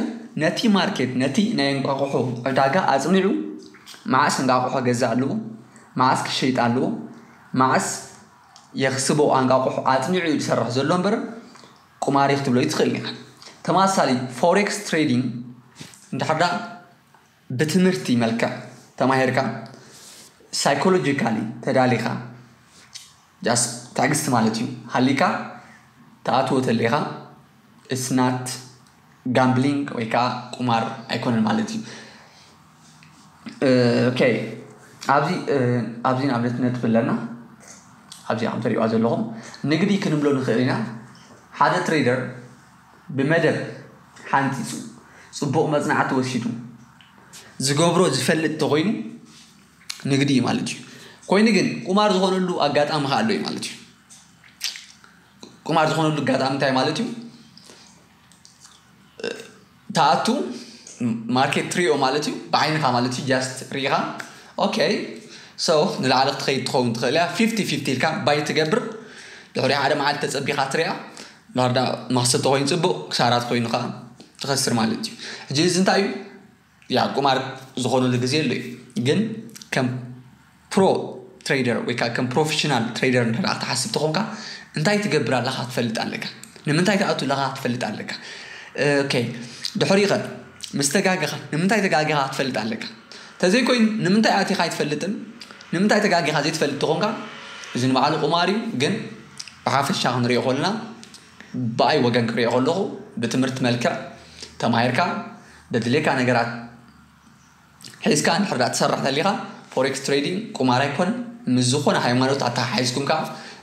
ነቲ ማርኬት፣ ነቲ ናይ እንቋቑሖ ዕዳጋ ኣጽኒዑ መዓስ እንቋቑሖ ገዛ ኣለዎ፣ መዓስ ክሸይጥ ኣለዎ፣ መዓስ የኽስቦ ኣንቋቑሖ ኣጽኒዑ እዩ ዝሰርሕ ዘሎ እምበር ቁማር እዩ ክትብሎ እዩ ትኽእል ኢኻ። ተመሳሳሊ ፎሬክስ ትሬዲንግ እንድሕር ዳ ብትምህርቲ መልክዕ ተማሂርካ ሳይኮሎጂካሊ ተዳሊኻ just ትዕግስቲ ማለት እዩ ሃሊካ ትኣትዎ ተሊኻ it's not gambling ወይ ከዓ ቁማር ኣይኮነን ማለት እዩ። ኦኬ፣ ኣብዚ ኣብዚ ንኣብነት ነጥብ ኣለና። ኣብዚ ከም ትሪእዋ ዘለኹም ንግዲ ክንብሎ ንኽእል ኢና። ሓደ ትሬደር ብመደብ ሓንፂፁ ፅቡቕ መፅናዕቲ ወሲዱ ዝገብሮ ዝፈልጥ ተኮይኑ ንግዲ እዩ ማለት እዩ። ኮይኑ ግን ቁማር ዝኾነሉ ኣጋጣሚ ከዓ ኣሎ እዩ ማለት እዩ። ቁማር ዝኾነሉ ኣጋጣሚ እንታይ ማለት እዩ? ተኣቱ ማርኬት ትሪኦ ማለት እዩ፣ ብዓይንኻ ማለት እዩ። Just ሪኢኻ okay so ንላዕሊ ክትኸይድ ትኸውን ትኽእል እያ። Fifty fifty ኢልካ ባይ ትገብር፣ ድሕሪ ሓደ መዓልቲ ተፀቢኻ ትሪኣ፣ ላርዳ መኽሰብ ተኮይኑ ፅቡቕ፣ ክሳራት ኮይኑ ከዓ ትኸስር ማለት እዩ። ሕጂ እዚ እንታይ እዩ? ያ ቁማር ዝኾነሉ ግዜ ኣሎ እዩ። ግን ከም ፕሮ ትሬደር ወይ ከዓ ከም ፕሮፌሽናል ትሬደር እንተ ክትሓስብ ተኾንካ እንታይ ትገብር ኣለኻ ትፈልጥ ኣለካ። ንምንታይ ትኣቱ ኣለኻ ትፈልጥ ኣለካ። ኦኬ፣ ድሕሪኡ ኸ ምስ ተጋገኻ ንምንታይ ተጋጊኻ ትፈልጥ ኣለካ። ተዘይኮይኑ ንምንታይ ኣቲኻ ኣይትፈልጥን። ንምንታይ ተጋጊኻ ዘይትፈልጥ ተኾንካ እዚ ንባዕሉ ቁማር እዩ። ግን ብሓፈሻ ክንሪኦ ከለና ብኣይ ወገን ክሪኦ ከለኹ ብትምህርቲ መልክዕ ተማሂርካ ደድልየካ ነገራት ሒዝካ እንድሕር ዳ ትሰርሕ ተሊኻ ፎሬክስ ትሬዲንግ ቁማር ኣይኮን። ምስ ዝኾነ ሃይማኖት ኣተሓሒዝኩም ከዓ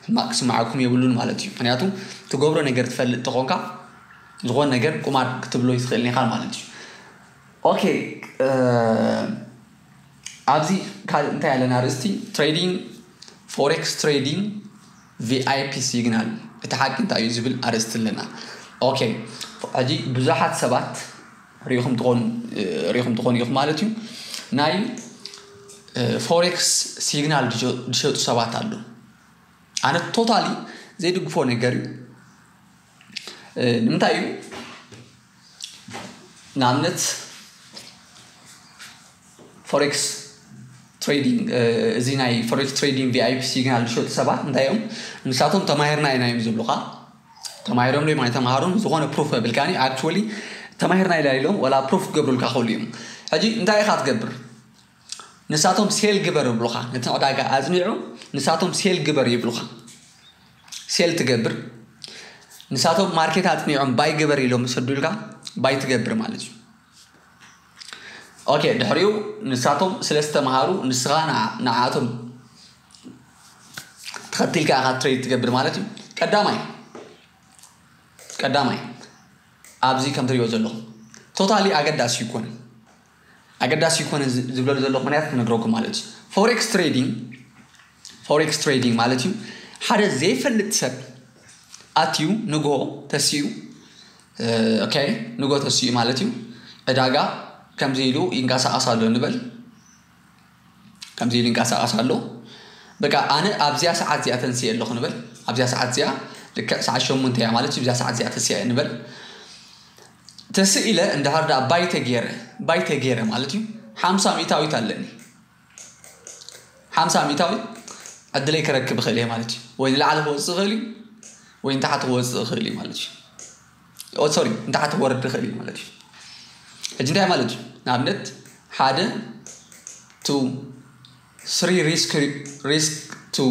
ሕማቅ ክስምዓኩም የብሉን ማለት እዩ። ምክንያቱ ትገብሮ ነገር ትፈልጥ ተኾንካ ዝኾነ ነገር ቁማር ክትብሎ ይትኽእል ኢኻ ማለት እዩ። ኦኬ፣ ኣብዚ ካልእ እንታይ ኣለና ኣርእስቲ? ትሬዲንግ፣ ፎሬክስ ትሬዲንግ ቪኣይፒ ሲግናል እቲ ሓቂ እንታይ እዩ ዝብል ኣርእስቲ ኣለና። ኦኬ፣ ሕጂ ብዙሓት ሰባት ሪኢኹም ትኾኑ ሪኢኹም ትኾኑ ኢኹም ማለት እዩ። ናይ ፎሬክስ ሲግናል ዝሸጡ ሰባት ኣለዉ። ኣነ ቶታሊ ዘይድግፎ ነገር እዩ። ንምንታይ እዩ? ንኣብነት ፎሬክስ ትሬዲንግ፣ እዚ ናይ ፎሬክስ ትሬዲንግ ቪኣይፒ ሲግናል ዝሸጡ ሰባት እንታይ እዮም? ንሳቶም ተማሂርና ኢና እዮም ዝብሉኻ። ተማሂሮም ዶ ኣይተማሃሩን ዝኾነ ፕሩፍ የብልካን። ኣክቹዋሊ ተማሂርና ኢና ኢሎም ዋላ ፕሩፍ ክገብሩልካ ክኽእሉ እዮም። ሕጂ እንታይ ኢኻ ትገብር? ንሳቶም ሴል ግበር ይብሉኻ። ነቲ ዕዳጋ ኣጽኒዑ ንሳቶም ሴል ግበር ይብሉኻ። ሴል ትገብር። ንሳቶም ማርኬት ኣጽኒዖም ባይ ግበር ኢሎም ይሰዱልካ። ባይ ትገብር ማለት እዩ። ኦኬ፣ ድሕሪኡ ንሳቶም ስለ ዝተምሃሩ ንስኻ ንዓቶም ተኸቲልካ ኢኻ ትሬድ ትገብር ማለት እዩ። ቀዳማይ ቀዳማይ ኣብዚ ከም ትሪኦ ዘለኹም ቶታሊ ኣገዳሲ ይኮነ ኣገዳሲ ይኮነ ዝብለሉ ዘለኹ ምክንያት ክነግረኩም ማለት እዩ። ፎሬክስ ትሬዲንግ ፎሬክስ ትሬዲንግ ማለት እዩ ሓደ ዘይፈልጥ ሰብ ኣትዩ ንግሆ ተሲኡ ኦኬ ንግሆ ተሲኡ ማለት እዩ። ዕዳጋ ከምዚ ኢሉ ይንቀሳቐስ ኣሎ ንበል ከምዚ ኢሉ ይንቀሳቐስ ኣሎ። በቃ ኣነ ኣብዚኣ ሰዓት እዚኣ ተንስየ ኣለኹ ንበል ኣብዚኣ ሰዓት እዚኣ ልክዕ ሰዓት ሸሞንተ እያ ማለት እዩ። ኣብዚኣ ሰዓት እዚኣ ተንስየ ንበል ተስኢለ እንድሕር ደኣ ባይ ተገይረ ባይ ተገይረ ማለት እዩ። ሓምሳ ሚእታዊት ኣለኒ ሓምሳ ሚእታዊት ዕድለይ ክረክብ ይኽእል እየ ማለት እዩ። ወይ ንላዕሊ ክወፅእ ይኽእል እዩ ወይ ንታሕቲ ክወፅእ ይኽእል እዩ ማለት እዩ። ሶሪ ንታሕቲ ክወርድ ይኽእል እዩ ማለት እዩ። ሕጂ እንታይ ማለት እዩ? ንኣብነት ሓደ ቱ ስሪ ሪስክ ሪስክ ቱ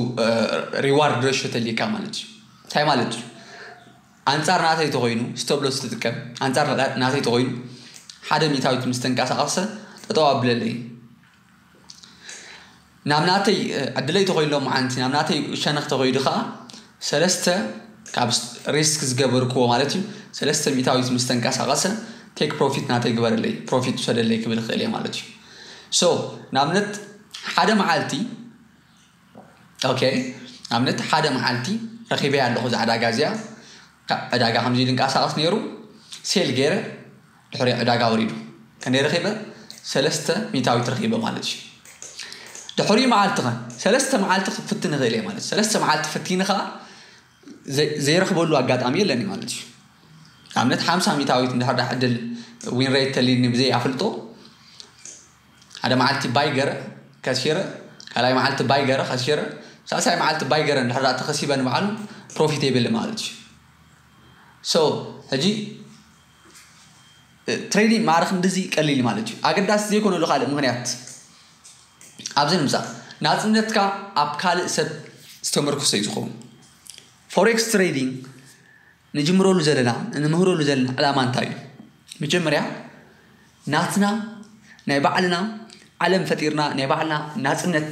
ሪዋርድ ሬሾ ተልካ ማለት እዩ። እንታይ ማለት እዩ? ኣንጻር ናተይ ተኾይኑ ስቶፕ ሎስ ትጥቀም ኣንጻር ናተይ ተኾይኑ ሓደ ሚእታዊት ምስ ተንቀሳቐሰ ጠጠው ኣብለለይ። ናብ ናተይ ዕድለይ ተኾይኑ ሎምዓንቲ ናብ ናተይ ሸነኽ ተኾይዱ ከዓ ሰለስተ ካብ ሪስክ ዝገበርክዎ ማለት እዩ ሰለስተ ሚእታዊት ምስ ተንቀሳቐሰ ቴክ ፕሮፊት ናተይ ግበረለይ ፕሮፊት ውሰደለይ ክብል ይኽእል እየ ማለት እዩ። ሶ ንኣብነት ሓደ መዓልቲ ኦኬ ንኣብነት ሓደ መዓልቲ ረኺበያ ኣለኹ እዛ ዕዳጋ እዚኣ ዕዳጋ ከምዚ ኢሉ እንቀሳቐስ ነይሩ ሴል ገይረ ድሕሪ ዕዳጋ ወሪዱ ከነይ ረኺበ ሰለስተ ሚእታዊት ረኺበ ማለት እዩ። ድሕሪ መዓልቲ ኸ ሰለስተ መዓልቲ ክፍትን ይኽእል እየ ማለት ሰለስተ መዓልቲ ፈቲኒ ኸዓ ዘይረኽበሉ ኣጋጣሚ የለኒ ማለት እዩ። ኣብነት ሓምሳ ሚእታዊት እንድሕር ዕድል ዊን ሬት ተሊኒ ብዘይ ኣፍልጦ ሓደ መዓልቲ ባይ ገረ ከሲረ ካልኣይ መዓልቲ ባይ ገረ ከሲረ ሳልሳይ መዓልቲ ባይ ገረ እንድሕር ተኸሲበ ንባዕሉ ፕሮፊቴብል ማለት እዩ። ሶ ሕጂ ትሬዲንግ ማዕረ ክንድዚ ቀሊል ማለት እዩ። ኣገዳሲ ዘይኮነሉ ካልእ ምክንያት ኣብዚ ንምፃእ ናፅነትካ ኣብ ካልእ ሰብ ዝተመርኮሰ እዩ ዝኸውን። ፎሬክስ ትሬዲንግ ንጅምረሉ ዘለና ንምህረሉ ዘለና ዕላማ እንታይ እዩ? መጀመርያ ናትና ናይ ባዕልና ዓለም ፈጢርና ናይ ባዕልና ናፅነት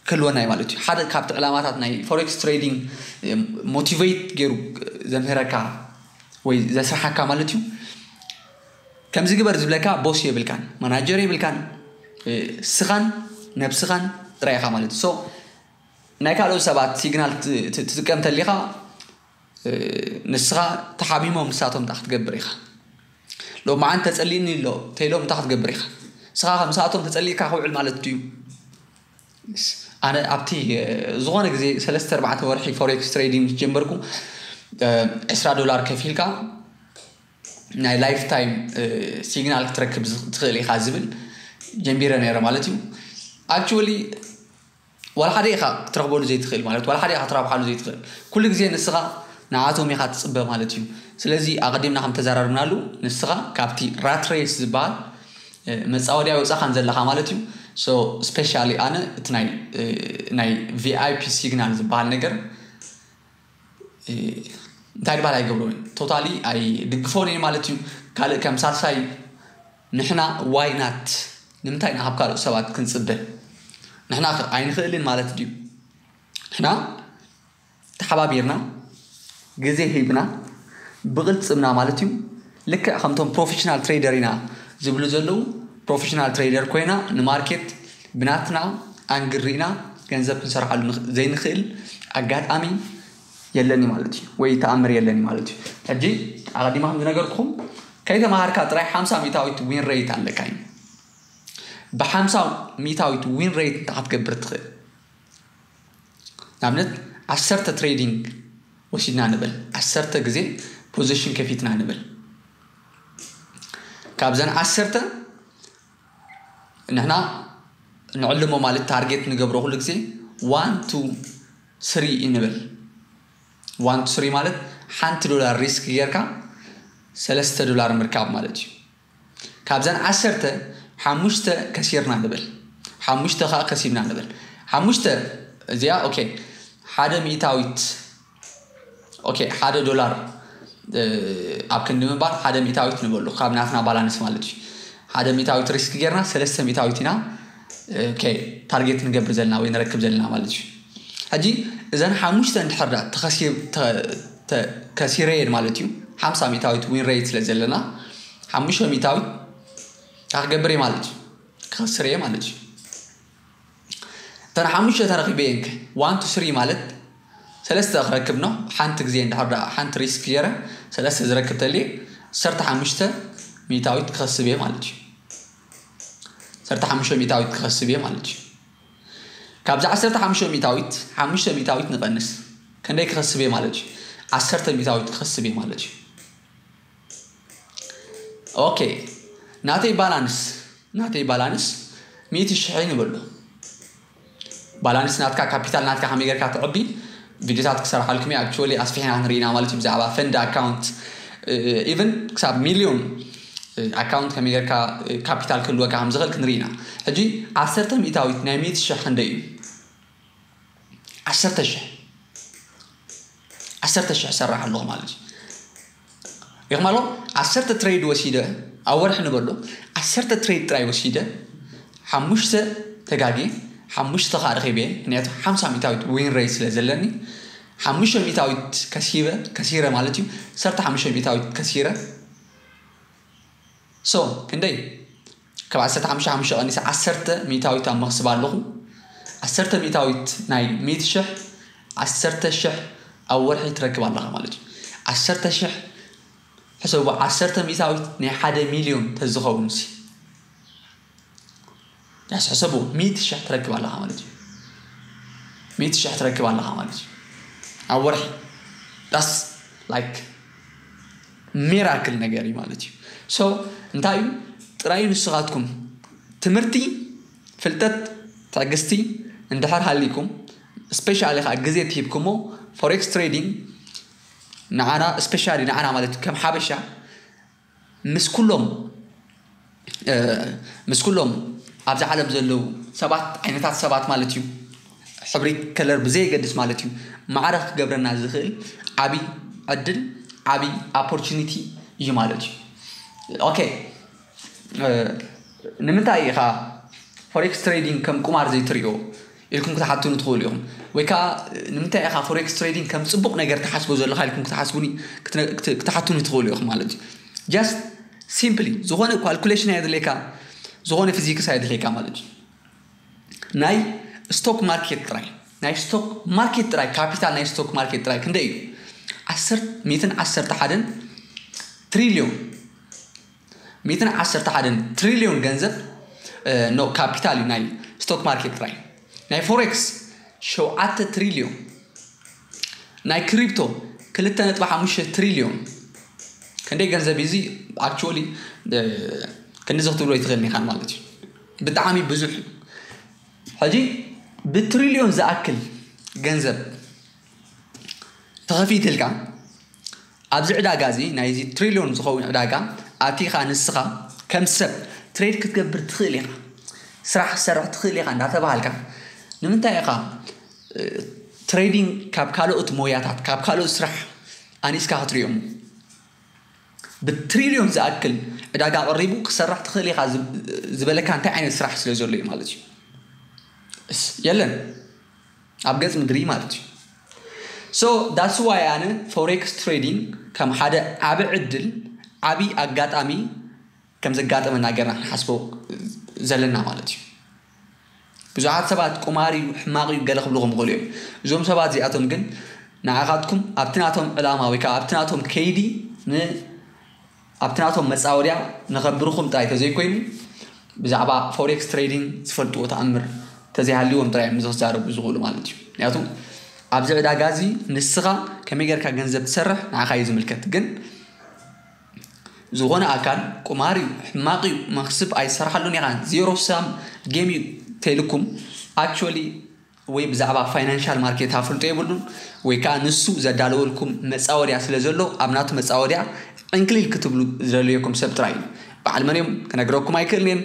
ክህልወና እዩ ማለት እዩ። ሓደ ካብቲ ዕላማታት ናይ ፎሬክስ ትሬዲንግ ሞቲቬት ገይሩ ዘምህረካ ወይ ዘስርሓካ ማለት እዩ። ከምዚ ግበር ዝብለካ ቦስ የብልካን ማናጀር የብልካን ስኻን ነብስኻን ጥራይ ኢኻ ማለት እዩ። ናይ ካልኦት ሰባት ሲግናል ትጥቀም ተሊኻ ንስኻ ተሓሚሞም ንሳቶም እንታይ ክትገብር ኢኻ? ሎማዓንቲ ተፀሊእኒ ኣሎ ተይሎም እንታይ ክትገብር ኢኻ? ንስኻ ከምሳቶም ተፀሊእካ ክውዕል ማለት ድዩ? ኣነ ኣብቲ ዝኾነ ግዜ ሰለስተ ኣርባዕተ ወርሒ ፎሬክስ ትሬዲንግ ምስ ጀመርኩ ዕስራ ዶላር ከፊልካ ናይ ላይፍ ታይም ሲግናል ክትረክብ ትኽእል ኢኻ ዝብል ጀሚረ ነይረ ማለት እዩ። ኣክቹዋሊ ዋላ ሓደ ኢኻ ክትረኽበሉ ዘይትኽእል ማለት ዋላ ሓደ ኢኻ ክትረብሓሉ ዘይትኽእል ኩሉ ግዜ ንስኻ ንዓቶም ኢኻ ትፅበ ማለት እዩ። ስለዚ ኣቐዲምና ከም ተዘራርብናሉ ንስኻ ካብቲ ራት ሬስ ዝበሃል መፃወድያ ወፃኻን ዘለኻ ማለት እዩ። ስፔሻሊ ኣነ እቲ ናይ ቪኣይፒ ሲግናል ዝበሃል ነገር እንታይ ድባል ኣይገብሮን ቶታሊ ኣይድግፎን እየ ማለት እዩ። ካልእ ከም ሳልሳይ ንሕና ዋይናት ንምንታይ ኢና ካብ ካልኦት ሰባት ክንፅበ? ንሕና ኣይንኽእልን ማለት ድዩ? ንሕና ተሓባቢርና ግዜ ሂብና ብቕልፅምና ማለት እዩ። ልክዕ ከምቶም ፕሮፌሽናል ትሬደር ኢና ዝብሉ ዘለዉ ፕሮፌሽናል ትሬደር ኮይና ንማርኬት ብናትና ኣንግል ርኢና ገንዘብ ክንሰርሓሉ ዘይንኽእል ኣጋጣሚ የለኒ ማለት እዩ ወይ ተኣምር የለኒ ማለት እዩ። ሕጂ ኣቐዲማ ከም ዝነገርኩም ከይተምሃርካ ጥራይ ሓምሳ ሚእታዊት ዊን ሬት ኣለካ እዩ። ብሓምሳ ሚእታዊት ዊን ሬት እንታይ ክትገብር ትኽእል? ንኣብነት ዓሰርተ ትሬዲንግ ወሲድና ንብል ዓሰርተ ግዜ ፖዚሽን ከፊትና ንብል ካብዘን ዓሰርተ ንሕና ንዕልሞ ማለት ታርጌት ንገብሮ ኩሉ ግዜ ዋን ቱ ስሪ ንብል። ዋን ቱ ስሪ ማለት ሓንቲ ዶላር ሪስክ ጌርካ ሰለስተ ዶላር ምርካብ ማለት እዩ። ካብዘን ዓሰርተ ሓሙሽተ ከሲርና ንብል ሓሙሽተ ከዓ ከሲብና ንብል ሓሙሽተ እዚኣ ኦኬ ሓደ ሚእታዊት ኦኬ ሓደ ዶላር ኣብ ክንዲ ምባል ሓደ ሚእታዊት ንበሉ ካብ ናትና ባላንስ ማለት እዩ። ሓደ ሚእታዊት ሪስክ ጌርና ሰለስተ ሚእታዊት ኢና ታርጌት ንገብር ዘለና ወይ ንረክብ ዘለና ማለት እዩ። ሕጂ እዘን ሓሙሽተ እንድሕር ዳ ከሲረየን ማለት እዩ፣ ሓምሳ ሚእታዊት ዊን ሬት ስለ ዘለና ሓሙሽተ ሚእታዊት ክገብር እየ ማለት እዩ፣ ክኸስር እየ ማለት እዩ። እተን ሓሙሽተ ተረኺበ እየን ከ ዋን ቱ ስሪ ማለት ሰለስተ ክረክብ ነው። ሓንቲ ግዜ እንድሕር ዳ ሓንቲ ሪስክ ገይረ ሰለስተ ዝረክብ ተልየ ዓሰርተ ሓሙሽተ ሚእታዊት ክኸስብ እየ ማለት እዩ። ዓሰርተ ሓሙሽተ ሚእታዊት ክኸስብ እየ ማለት እዩ። ካብዚ ዓሰርተ ሓሙሽተ ሚእታዊት ሓሙሽተ ሚእታዊት ንቐንስ፣ ክንደይ ክኸስብ እየ ማለት እዩ? ዓሰርተ ሚእታዊት ክኸስብ እየ ማለት እዩ። ኦኬ፣ ናተይ ባላንስ ናተይ ባላንስ ሚእቲ ሽሕ ንበሎ። ባላንስ ናትካ፣ ካፒታል ናትካ ከመይ ጌርካ ትዕቢ ቪዲዮታት ክሰርሓልኩም እየ። ኣክቹዋሊ ኣስፊሕና ክንርኢና ማለት እዩ ብዛዕባ ፈንድ ኣካውንት፣ ኢቨን ክሳብ ሚልዮን ኣካውንት ከመይ ጌርካ ካፒታል ክህልወካ ከም ዝኽእል ክንርኢና። ሕጂ ዓሰርተ ሚእታዊት ናይ ሚእቲ ሽሕ ክንደይ እዩ? ዓሰርተ ሽሕ ዓሰርተ ሽሕ ሰራሕ ኣለኹ ማለት እዩ። ይኽማሎ ዓሰርተ ትሬድ ወሲደ ኣብ ወርሒ ንበሎ ዓሰርተ ትሬድ ጥራይ ወሲደ ሓሙሽተ ተጋጌ ሓሙሽተ ከዓ ረኺበ፣ ምክንያቱ ሓምሳ ሚእታዊት ዊን ሬት ስለ ዘለኒ ሓሙሽተ ሚእታዊት ከሲበ ከሲረ ማለት እዩ። ዓሰርተ ሓሙሽተ ሚእታዊት ከሲረ። ሶ ክንደይ? ካብ ዓሰርተ ሓሙሽተ ሓሙሽተ ቀኒሰ ዓሰርተ ሚእታዊት ኣብ መኽስብ ኣለኹ። ዓሰርተ ሚእታዊት ናይ ሚእቲ ሽሕ ዓሰርተ ሽሕ ኣብ ወርሒ ትረክብ ኣለኻ ማለት እዩ። ዓሰርተ ሽሕ ሕሰቡ፣ ዓሰርተ ሚእታዊት ናይ ሓደ ሚልዮን ተዝኸውን ሲ ያስ ሕሰቡ፣ ሚእቲ ሽሕ ትረክብ ኣለኻ ማለት እዩ። ሚእቲ ሽሕ ትረክብ ኣለኻ ማለት እዩ ኣብ ወርሒ። ዳስ ላይክ ሚራክል ነገር እዩ ማለት እዩ። ሶ እንታይ እዩ ጥራይ ንስኻትኩም ትምህርቲ፣ ፍልጠት፣ ትዕግስቲ እንድሕር ሃሊኩም፣ ስፔሻሊ ከዓ ግዜ ትሂብኩሞ ፎሬክስ ትሬዲንግ ንዓና ስፔሻሊ ንዓና ማለት እዩ ከም ሓበሻ ምስ ኩሎም ምስ ኩሎም ኣብዚ ዓለም ዘለዉ ሰባት ዓይነታት ሰባት ማለት እዩ፣ ሕብሪ ከለር ብዘየገድስ ማለት እዩ፣ ማዕረ ክገብረና ዝኽእል ዓብይ ዕድል፣ ዓብይ ኦፖርቹኒቲ እዩ ማለት እዩ። ኦኬ፣ ንምንታይ ኢኻ ፎሬክስ ትሬዲንግ ከም ቁማር ዘይትሪኦ ኢልኩም ክትሓቱኒ ትኽእሉ ኢኹም። ወይ ከዓ ንምንታይ ኢኻ ፎሬክስ ትሬዲንግ ከም ፅቡቕ ነገር ትሓስቦ ዘለኻ ኢልኩም ክትሓስቡኒ ክትሓቱኒ ትኽእሉ ኢኹም ማለት እዩ። ጃስት ሲምፕሊ ዝኾነ ካልኩሌሽን ኣየድልየካ፣ ዝኾነ ፊዚክስ ኣየድልየካ ማለት እዩ። ናይ ስቶክ ማርኬት ጥራይ ናይ ስቶክ ማርኬት ጥራይ ካፒታል ናይ ስቶክ ማርኬት ጥራይ ክንደይ እዩ? ዓሰርተ ሚእትን ዓሰርተ ሓደን ትሪልዮን ሚእትን ዓሰርተ ሓደን ትሪልዮን ገንዘብ ኖ ካፒታል እዩ ናይ ስቶክ ማርኬት ጥራይ። ናይ ፎሬክስ ሸውዓተ ትሪልዮን፣ ናይ ክሪፕቶ ክልተ ነጥቢ ሓሙሽተ ትሪልዮን። ክንደይ ገንዘብ እዩ እዚ? ኣክቹዋሊ ክንዲዚ ክትብሎ ኣይትኽእልን ኢኻን ማለት እዩ። ብጣዕሚ ብዙሕ እዩ። ሕጂ ብትሪልዮን ዝኣክል ገንዘብ ተኸፊትልካ ኣብዚ ዕዳጋ እዚ ናይዚ ትሪልዮን ዝኸውን ዕዳጋ ኣቲኻ ንስኻ ከም ሰብ ትሬድ ክትገብር ትኽእል ኢኻ፣ ስራሕ ክትሰርሕ ትኽእል ኢኻ እንዳተባሃልካ ንምንታይ ኢኻ ትሬዲንግ ካብ ካልኦት ሞያታት ካብ ካልኦት ስራሕ ኣኒስካ ክትሪኦም? ብትሪልዮን ዝኣክል ዕዳጋ ኣቐሪቡ ክሰርሕ ትኽእል ኢኻ ዝበለካ እንታይ ዓይነት ስራሕ ስለ ዘሎ እዩ ማለት እዩ? የለን ኣብ ገጽ ምድሪ ማለት እዩ። So that's why ኣነ ፎሬክስ ትሬዲንግ ከም ሓደ ዓቢ ዕድል ዓቢ ኣጋጣሚ ከም ዘጋጠመና ገርና ክንሓስቦ ዘለና ማለት እዩ። ብዙሓት ሰባት ቁማር እዩ ሕማቕ እዩ ገለ ክብልኹም ይኽእሉ እዮም። እዞም ሰባት እዚኣቶም ግን ንዓኻትኩም ኣብቲ ናቶም ዕላማ ወይ ከዓ ኣብቲ ናቶም ከይዲ ን ኣብቲ ናቶም መፃወድያ ንኸብርኹም ጥራይ ተዘይኮይኑ ብዛዕባ ፎሬክስ ትሬዲንግ ዝፈልጥዎ ተኣምር ተዘይሃልዎም ጥራይ እዮም ዝዛረቡ ዝኽእሉ ማለት እዩ። ምክንያቱ ኣብዚ ዕዳጋ እዚ ንስኻ ከመይ ጌርካ ገንዘብ ትሰርሕ ንዓኻ እዩ ዝምልከት። ግን ዝኾነ ኣካል ቁማር እዩ ሕማቕ እዩ መኽስብ ኣይሰርሓሉን ኢኻ ዜሮ ሳም ጌም እዩ ተይልኩም ኣክቹዋሊ ወይ ብዛዕባ ፋይናንሻል ማርኬት ኣፍልጦ የብሉን ወይ ከዓ ንሱ ዘዳለወልኩም መፃወድያ ስለ ዘሎ ኣብ ናቱ መፃወድያ ዕንክሊል ክትብሉ ዝደለየኩም ሰብ ጥራይ እዩ። በዓል መን እዮም ክነግረኩም ኣይክእልን እየን።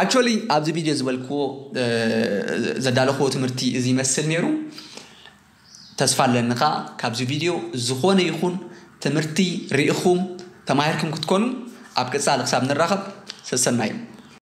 ኣክቹዋሊ ኣብዚ ቪድዮ ዝበልክዎ ዘዳለኽዎ ትምህርቲ እዚ ይመስል ነይሩ። ተስፋ ኣለኒ ከዓ ካብዚ ቪድዮ ዝኾነ ይኹን ትምህርቲ ርኢኹም ተማሂርኩም ክትኮኑ ኣብ ቀጻሊ ክሳብ ንራኸብ ሰሰናዩ።